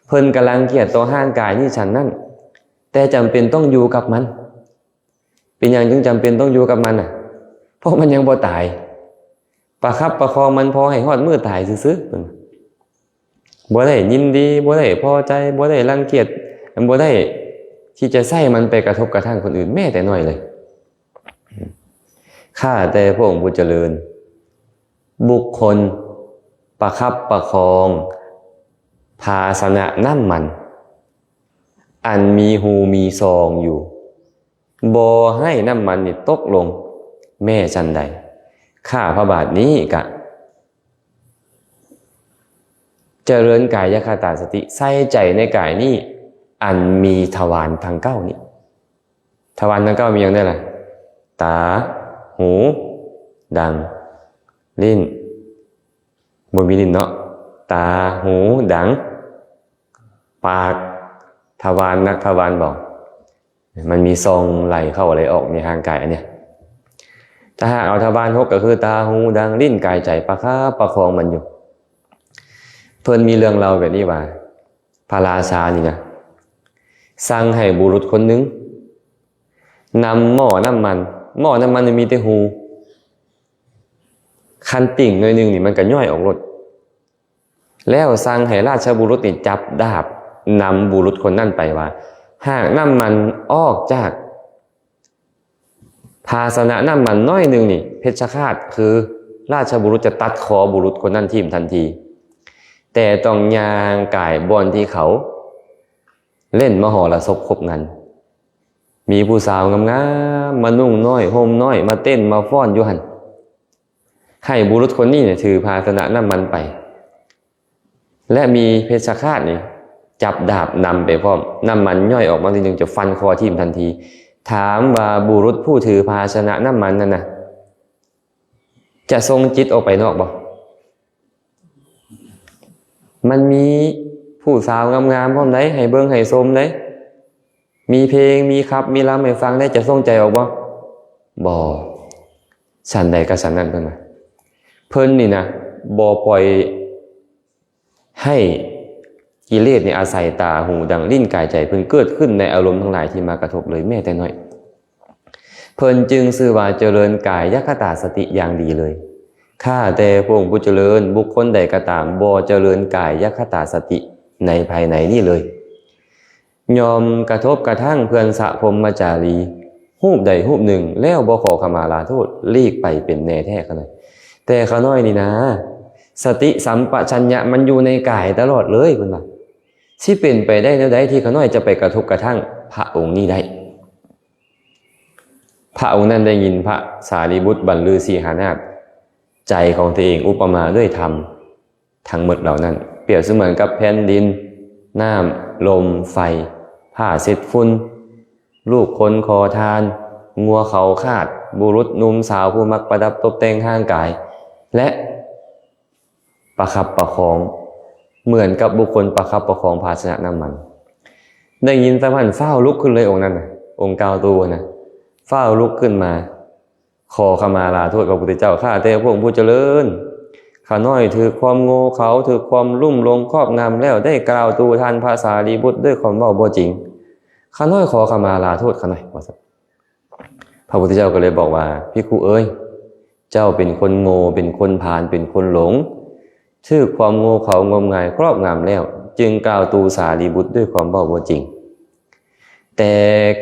ເພິ່ນກະລັງກຽດຕໍ່ຮ່າງກາຍນີ້ສ່ຳນັ້ນ ແຕ່ຈຳເປັນຕ້ອງຢູ່ກັບມັນ. ເປັນຫຍັງຈຶ່ງຈຳເປັນຕ້ອງຢູ່ກັບມັນນະ? ເພາະມັນຍັງບໍ່ຕາຍ. ປະຄັບປະຄອງມັນພໍໃຫ້ຮອດມື້ຕາຍຊື່ໆ. ບໍ່ໄດ້ຍິນດີ, ບໍ່ໄດ້ພໍໃຈ, ບໍ່ໄດ້ລັງກຽດ, ບໍ່ໄດ້ທີ່ຈະໃຊ້ມັນໄປກະທົບກະທັ່ງຄົນອື່ນແມ້ແຕ່ໜ້ອຍເລີຍ. ຂ້າແຕ່ພະອົງຜູ້ຈະເລີນ, ບຸກຄົນປະຄັບປະຄອງພາຊະນະນ້ຳມັນ ອັນມີຮູມີຊ່ອງຢູ່ ບໍ່ໃຫ້ນ້ຳມັນນີ້ຕົກລົງແມ້ຊັ້ນໃດ, ຂ້າພະບາດນີ້ກະ ຈະເລີນກາຍະຄະຕາສະຕິ ໃສ່ໃຈໃນກາຍນີ້ ອັນມີທະວານທັງເກົ້ານີ້. ທະວານທັງເກົ້າມີຫຍັງແດ່ລະ? ຕາ, ຫູ, ດັງ, ລີ້ນ, ບໍ່ມີລີ້ນເນາະ, ຕາ, ຫູ, ດັງ, ປາກ, ທະວານນະທະວານບໍ່? ມັນມີຊ່ອງໄຫຼເຂົ້າໄຫຼອອກໃນຮ່າງກາຍອັນເນີ້ຍ. ຖ້າຫາກເອົາທະວານຫົກ ກໍຄືຕາ, ຫູ, ດັງ, ລີ້ນ, ກາຍ, ໃຈ ປະຄັບປະຄອງມັນຢູ່. ເພິ່ນມີເລື່ອງເລົ່າແບບນີ້ວ່າ ພະລາຊານີ້ນະ ສັ່ງໃຫ້ບຸລຸດຄົນໜຶ່ງ ນຳໝໍ້ນ້ຳມັນ, ໝໍ້ນ້ຳມັນນີ້ມີແຕ່ຮູ ຄັນຕິ່ງໜ້ອຍໜຶ່ງນີ້ມັນກໍຍ້ອຍອອກໂລດ. ແລ້ວສັ່ງໃຫ້ລາຊະບຸລຸດນີ້ຈັບດາບນຳບຸລຸດຄົນນັ້ນໄປວ່າ ຫາກນ້ຳມັນອອກຈາກພາຊະນະນ້ຳມັນໜ້ອຍໜຶ່ງນີ້ ເພັດຊະຄາດ ຄືລາຊະບຸລຸດຈະຕັດຄໍບຸລຸດຄົນນັ້ນຖິ້ມທັນທີ, ແຕ່ຕ້ອງຍ່າງກາຍບ່ອນທີ່ເຂົາ ເລ່ນມະຫໍລະສົບຄົບງັນ ມີຜູ້ສາວງາມໆ ມານຸ່ງນ້ອຍຫົ່ມນ້ອຍ ມາເຕັ້ນມາຟ້ອນຢູ່ຫັ້ນ, ໃຫ້ບຸລຸດຄົນນີ້ນີ້ຖືພາຊະນະນ້ຳມັນໄປ ແລະ ມີເພັດຊະຄາດນີ້ຈັບດາບນຳໄປພ້ອມ, ນ້ຳມັນຍ້ອຍອອກມາໜ້ອຍໜຶ່ງ ຈະຟັນຄໍຖິ້ມທັນທີ. ຖາມວ່າບຸລຸດຜູ້ຖືພາຊະນະນ້ຳມັນນັ້ນນະ ຈະສົ່ງຈິດອອກໄປນອກບໍ່? ມັນມີຜູ້ສາວງາມໆພ້ອມໃດ໋ ໃຫ້ເບິ່ງໃຫ້ຊົມໃດ໋, ມີເພງ ມີຂັບ ມີລຳໃຫ້ຟັງໃດ໋, ຈະສົ່ງໃຈອອກບໍ່? ບໍ່. ສັນໃດກໍສັນນັ້ນ ເພິ່ນວ່າ ເພິ່ນນີ້ນະ ບໍ່ປ່ອຍໃຫ້ກິເລດນີ້ອາໄສຕາ, ຫູ, ດັງ, ລີ້ນ, ກາຍ, ໃຈ ເພິ່ນເກີດຂຶ້ນໃນອາລົມທັງຫຼາຍທີ່ມາກະທົບເລີຍແມ້ແຕ່ໜ້ອຍ. ເພິ່ນຈຶ່ງຊື່ວ່າຈະເລີນກາຍະຄະຕາສະຕິຢ່າງດີເລີຍ. ຂ້າແຕ່ພວກຜູ້ຈະເລີນ, ບຸກຄົນໃດກໍຕາມບໍ່ຈະເລີນກາຍະຄະຕາສະຕິໃນພາຍໃນນີ້ເລີຍ, ຍ່ອມກະທົບກະທັ່ງເພື່ອນສະພົມມະຈາລີຮູບໃດຮູບໜຶ່ງ ແລ້ວບໍ່ຂໍຂະມາລາໂທດ, ຫຼີກໄປເປັນແນ່ແທ້. ຂະນ້ອຍ, ແຕ່ຂະນ້ອຍນີ້ນາ ສະຕິສຳປະຊັນຍະມັນຢູ່ໃນກາຍຕະຫຼອດເລີຍ, ເພິ່ນວ່າ ຊິເປັນໄປໄດ້ແນວໃດທີ່ຂະນ້ອຍຈະໄປກະທົບກະທັ່ງພະອົງນີ້ໄດ້? ພະອົງນັ້ນໄດ້ຍິນພະສາລີບຸດບັນລືສີຫານາດໃຈຂອງຕົວເອງອຸປະມາດ້ວຍທຳທັງໝົດເຫຼົ່ານັ້ນ, ປຽບສະເໝືອນກັບແຜ່ນດິນ, ນ້ຳ, ລົມ, ໄຟ, ຜ້າເຊັດຝຸ່ນ, ລູກຄົນຂໍທານ, ງົວເຂົາຄາດ, ບຸລຸດໜຸ່ມສາວຜູ້ມັກປະດັບຕົບແຕ່ງຮ່າງກາຍ ແລະ ປະຄັບປະຄອງ ເໝືອນກັບບຸກຄົນປະຄັບປະຄອງພາຊະນະນ້ຳມັນ. ໄດ້ຍິນສ່ຳນັ້ນ ຟ້າວລຸກຂຶ້ນເລີຍອົງນັ້ນນະ, ອົງກ່າວຕູນະ, ຟ້າວລຸກຂຶ້ນມາ ຂໍຂະມາລາໂທດພະພຸດທະເຈົ້າ. ຂ້າແຕ່ພວກຜູ້ຈະເລີນ, ຂ້ານ້ອຍຖືກຄວາມໂງ່ເຂົາ, ຖືກຄວາມລຸ່ມຫຼົງຄອບງຳແລ້ວ ໄດ້ກ່າວຕູທ່ານພະສາລີບຸດດ້ວຍຄວາມເວົ້າບໍ່ຈິງ. ຂ້ານ້ອຍຂໍຂະມາລາໂທດຂ້ານ້ອຍ ວ່າຊັ້ນ. ພະພຸດທະເຈົ້າກໍເລີຍບອກວ່າ, ພິກຂຸເອີຍ, ເຈົ້າເປັນຄົນໂງ່, ເປັນຄົນພານ, ເປັນຄົນຫຼົງ, ຖືກຄວາມໂງ່ເຂົາງົມງາຍຄອບງຳແລ້ວ, ຈຶ່ງກ່າວຕູສາລີບຸດດ້ວຍຄວາມເວົ້າບໍ່ຈິງ. ແຕ່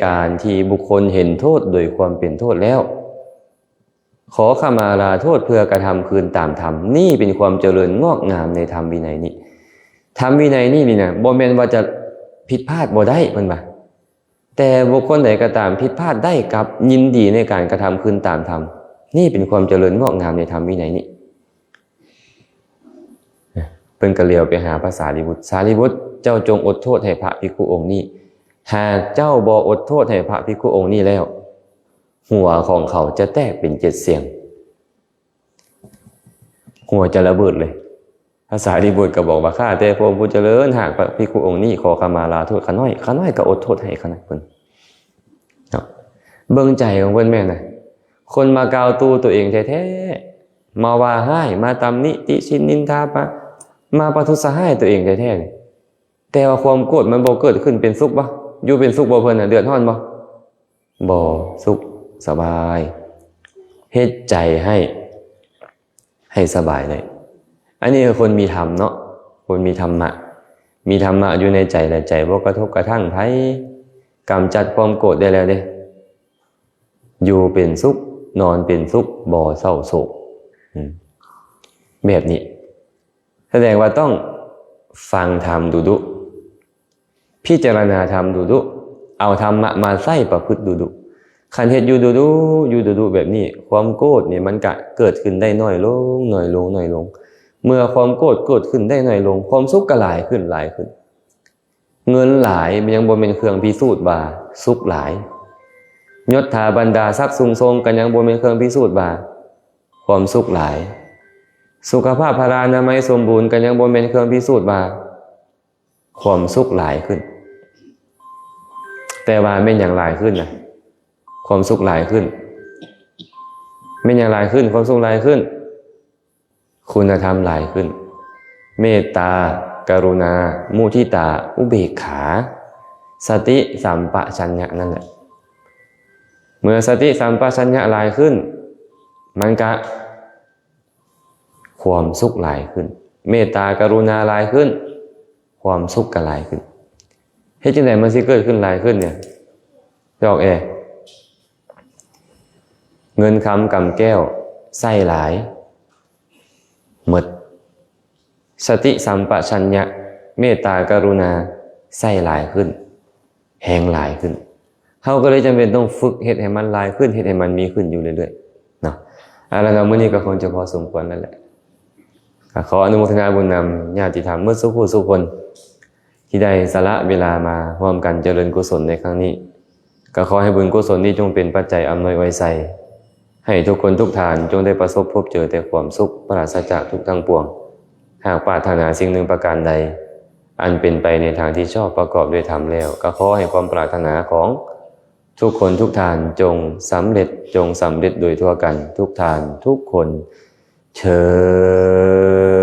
ການທີ່ບຸກຄົນເຫັນໂທດໂດຍຄວາມເປັນໂທດແລ້ວ, ຂໍຂະມາລາໂທດເພື່ອກະທຳຄືນຕາມທຳ, ນີ້ເປັນຄວາມຈະເລີນງອກງາມໃນທຳວິໄນນີ້. ທຳວິໄນນີ້ນີ້ນະ, ບໍ່ແມ່ນວ່າຈະຜິດພາດບໍ່ໄດ້, ເພິ່ນວ່າ. ແຕ່ບຸກຄົນໃດກໍຕາມຜິດພາດໄດ້ກັບຍິນດີໃນການກະທຳຄືນຕາມທຳ, ນີ້ເປັນຄວາມຈະເລີນງອກງາມໃນທຳວິໄນນີ້. ເພິ່ນກໍຫຼຽວໄປຫາພະສາລີບຸດ, ສາລີບຸດ, ເຈົ້າຈົ່ງອົດໂທດໃຫ້ພະພິກຂຸອົງນີ້. ຫາກເຈົ້າບໍ່ອົດໂທດໃຫ້ພະພິກຂຸອົງນີ້ແລ້ວ, ຫົວຂອງເຂົາຈະແຕກເປັນເຈັດສ່ຽງ. ຫົວຈະລະເບີດເລີຍ. ພະສາລີບຸດກໍບອກວ່າ, ຂ້າແຕ່ພະອົງຜູ້ຈະເລີນ, ຫາກພະພິກຂຸອົງນີ້ຂໍຂະມາລາໂທດຂ້ານ້ອຍ, ຂ້ານ້ອຍກໍອົດໂທດໃຫ້ຂະນ້ອຍເພິ່ນເນາະ. ເບິ່ງໃຈຂອງເພິ່ນແມ່ນນະ, ຄົນມາກ່າວຕູຕົວເອງແທ້ໆ, ມາວ່າຮ້າຍ, ມາຕຳໜິ, ຕິຊິນ, ນິນທາ, ມາ, ມາປະທຸດສະຮ້າຍຕົວເອງແທ້ໆນີ້, ແຕ່ວ່າຄວາມໂກດມັນບໍ່ເກີດຂຶ້ນ, ເປັນສຸກບໍ່? ຢູ່ເປັນສຸກບໍ່ເພິ່ນນະ? ເດືອດຮ້ອນບໍ່? ບໍ່, ສຸກສະບາຍ, ເຮັດໃຈໃຫ້ ໃຫ້ສະບາຍໄດ້. ອັນນີ້ຄືຄົນມີທຳເນາະ, ຄົນມີທຳມະ, ມີທຳມະຢູ່ໃນໃຈ ແລະ ໃຈບໍ່ກະທົບກະທັ່ງໃຜ, ກຳຈັດຄວາມໂກດໄດ້ແລ້ວເດ້, ຢູ່ເປັນສຸກ, ນອນເປັນສຸກ, ບໍ່ເສົ້າໂສກ, ອືມ ແບບນີ້. ສະແດງວ່າຕ້ອງຟັງທຳດຸໆ, ພິຈາລະນາທຳດຸໆ, ເອົາທຳມະມາໃຊ້ປະພຶດດຸໆ. ຄັນເຮັດຢູ່ດຸໆ, ຢູ່ດຸໆແບບນີ້, ຄວາມໂກດນີ້ມັນກະເກີດຂຶ້ນໄດ້ໜ້ອຍລົງ, ໜ້ອຍລົງ, ໜ້ອຍລົງ. ເມື່ອຄວາມໂກດເກີດຂຶ້ນໄດ້ໜ້ອຍລົງ ຄວາມສຸກກໍຫຼາຍຂຶ້ນ ຫຼາຍຂຶ້ນ. ເງິນຫຼາຍມັນຍັງບໍ່ແມ່ນເຄື່ອງພິສູດວ່າສຸກຫຼາຍ. ຍົດຖາບັນດາສັກສູງສົ່ງກໍຍັງບໍ່ແມ່ນເຄື່ອງພິສູດວ່າຄວາມສຸກຫຼາຍ. ສຸຂະພາບພະລານາໄມສົມບູນກໍຍັງບໍ່ແມ່ນເຄື່ອງພິສູດວ່າຄວາມສຸກຫຼາຍຂຶ້ນ. ແຕ່ວ່າແມ່ນຫຍັງຫຼາຍຂຶ້ນນະ? ຄວາມສຸກຫຼາຍຂຶ້ນ. ແມ່ນຫຍັງຫຼາຍຂຶ້ນ? ຄວາມສຸກຫຼາຍຂຶ້ນ. ຄຸນນະທຳຫຼາຍຂຶ້ນ. ເມດຕາ, ກະລຸນາ, ມຸທິຕາ, ອຸເບກຂາ, ສະຕິສຳປະຊັນຍະນັ້ນແຫຼະ. ເມື່ອສະຕິສຳປະຊັນຍະຫຼາຍຂຶ້ນ, ມັນກະຄວາມສຸກຫຼາຍຂຶ້ນ. ເມດຕາກະລຸນາຫຼາຍຂຶ້ນ, ຄວາມສຸກກໍຫຼາຍຂຶ້ນ. ເຮັດຈັ່ງໃດມັນຊິເກີດຂຶ້ນຫຼາຍຂຶ້ນນີ້? ຈອກແອ. ເງິນຄຳກຳແກ້ວໃຊ້ຫຼາຍ ໝົດ. ສະຕິສຳປະຊັນຍະ ເມດຕາກະລຸນາ ໃຊ້ຫຼາຍຂຶ້ນ ແຮງຫຼາຍຂຶ້ນ. ເຮົາກໍເລີຍຈຳເປັນຕ້ອງຝຶກເຮັດໃຫ້ມັນຫຼາຍຂຶ້ນ, ເຮັດໃຫ້ມັນມີຂຶ້ນຢູ່ເລື້ອຍໆເນາະ. ເອົາລະເນາະ, ມື້ນີ້ກໍຄົງຈະພໍສົມຄວນແລ້ວແຫຼະ. ກໍຂໍອະນຸໂມທະນາບຸນນຳຍາດຕິທຳໝົດສູ່ຜູ້ສູ່ຄົນ ທີ່ໄດ້ສະຫຼະເວລາມາຮ່ວມກັນຈະເລີນກຸສົນໃນຄັ້ງນີ້. ກໍຂໍໃຫ້ບຸນກຸສົນນີ້ຈົ່ງເປັນປັດໄຈອຳນວຍອວຍໄຊ ໃຫ້ທຸກຄົນທຸກທ່ານຈົ່ງໄດ້ປະສົບພົບເຈີແຕ່ຄວາມສຸກ ປາສະຈາກທຸກທັງປວງ. ຫາກປາດຖະໜາສິ່ງໜຶ່ງປະການໃດ ອັນເປັນໄປໃນທາງທີ່ຊອບປະກອບດ້ວຍທຳແລ້ວ, ກໍຂໍໃຫ້ຄວາມປາດຖະໜາຂອງທຸກຄົນທຸກທ່ານຈົ່ງສຳເລັດ, ຈົ່ງສຳເລັດໂດຍທົ່ວກັນທຸກທ່ານທຸກຄົນເທີ້ນ.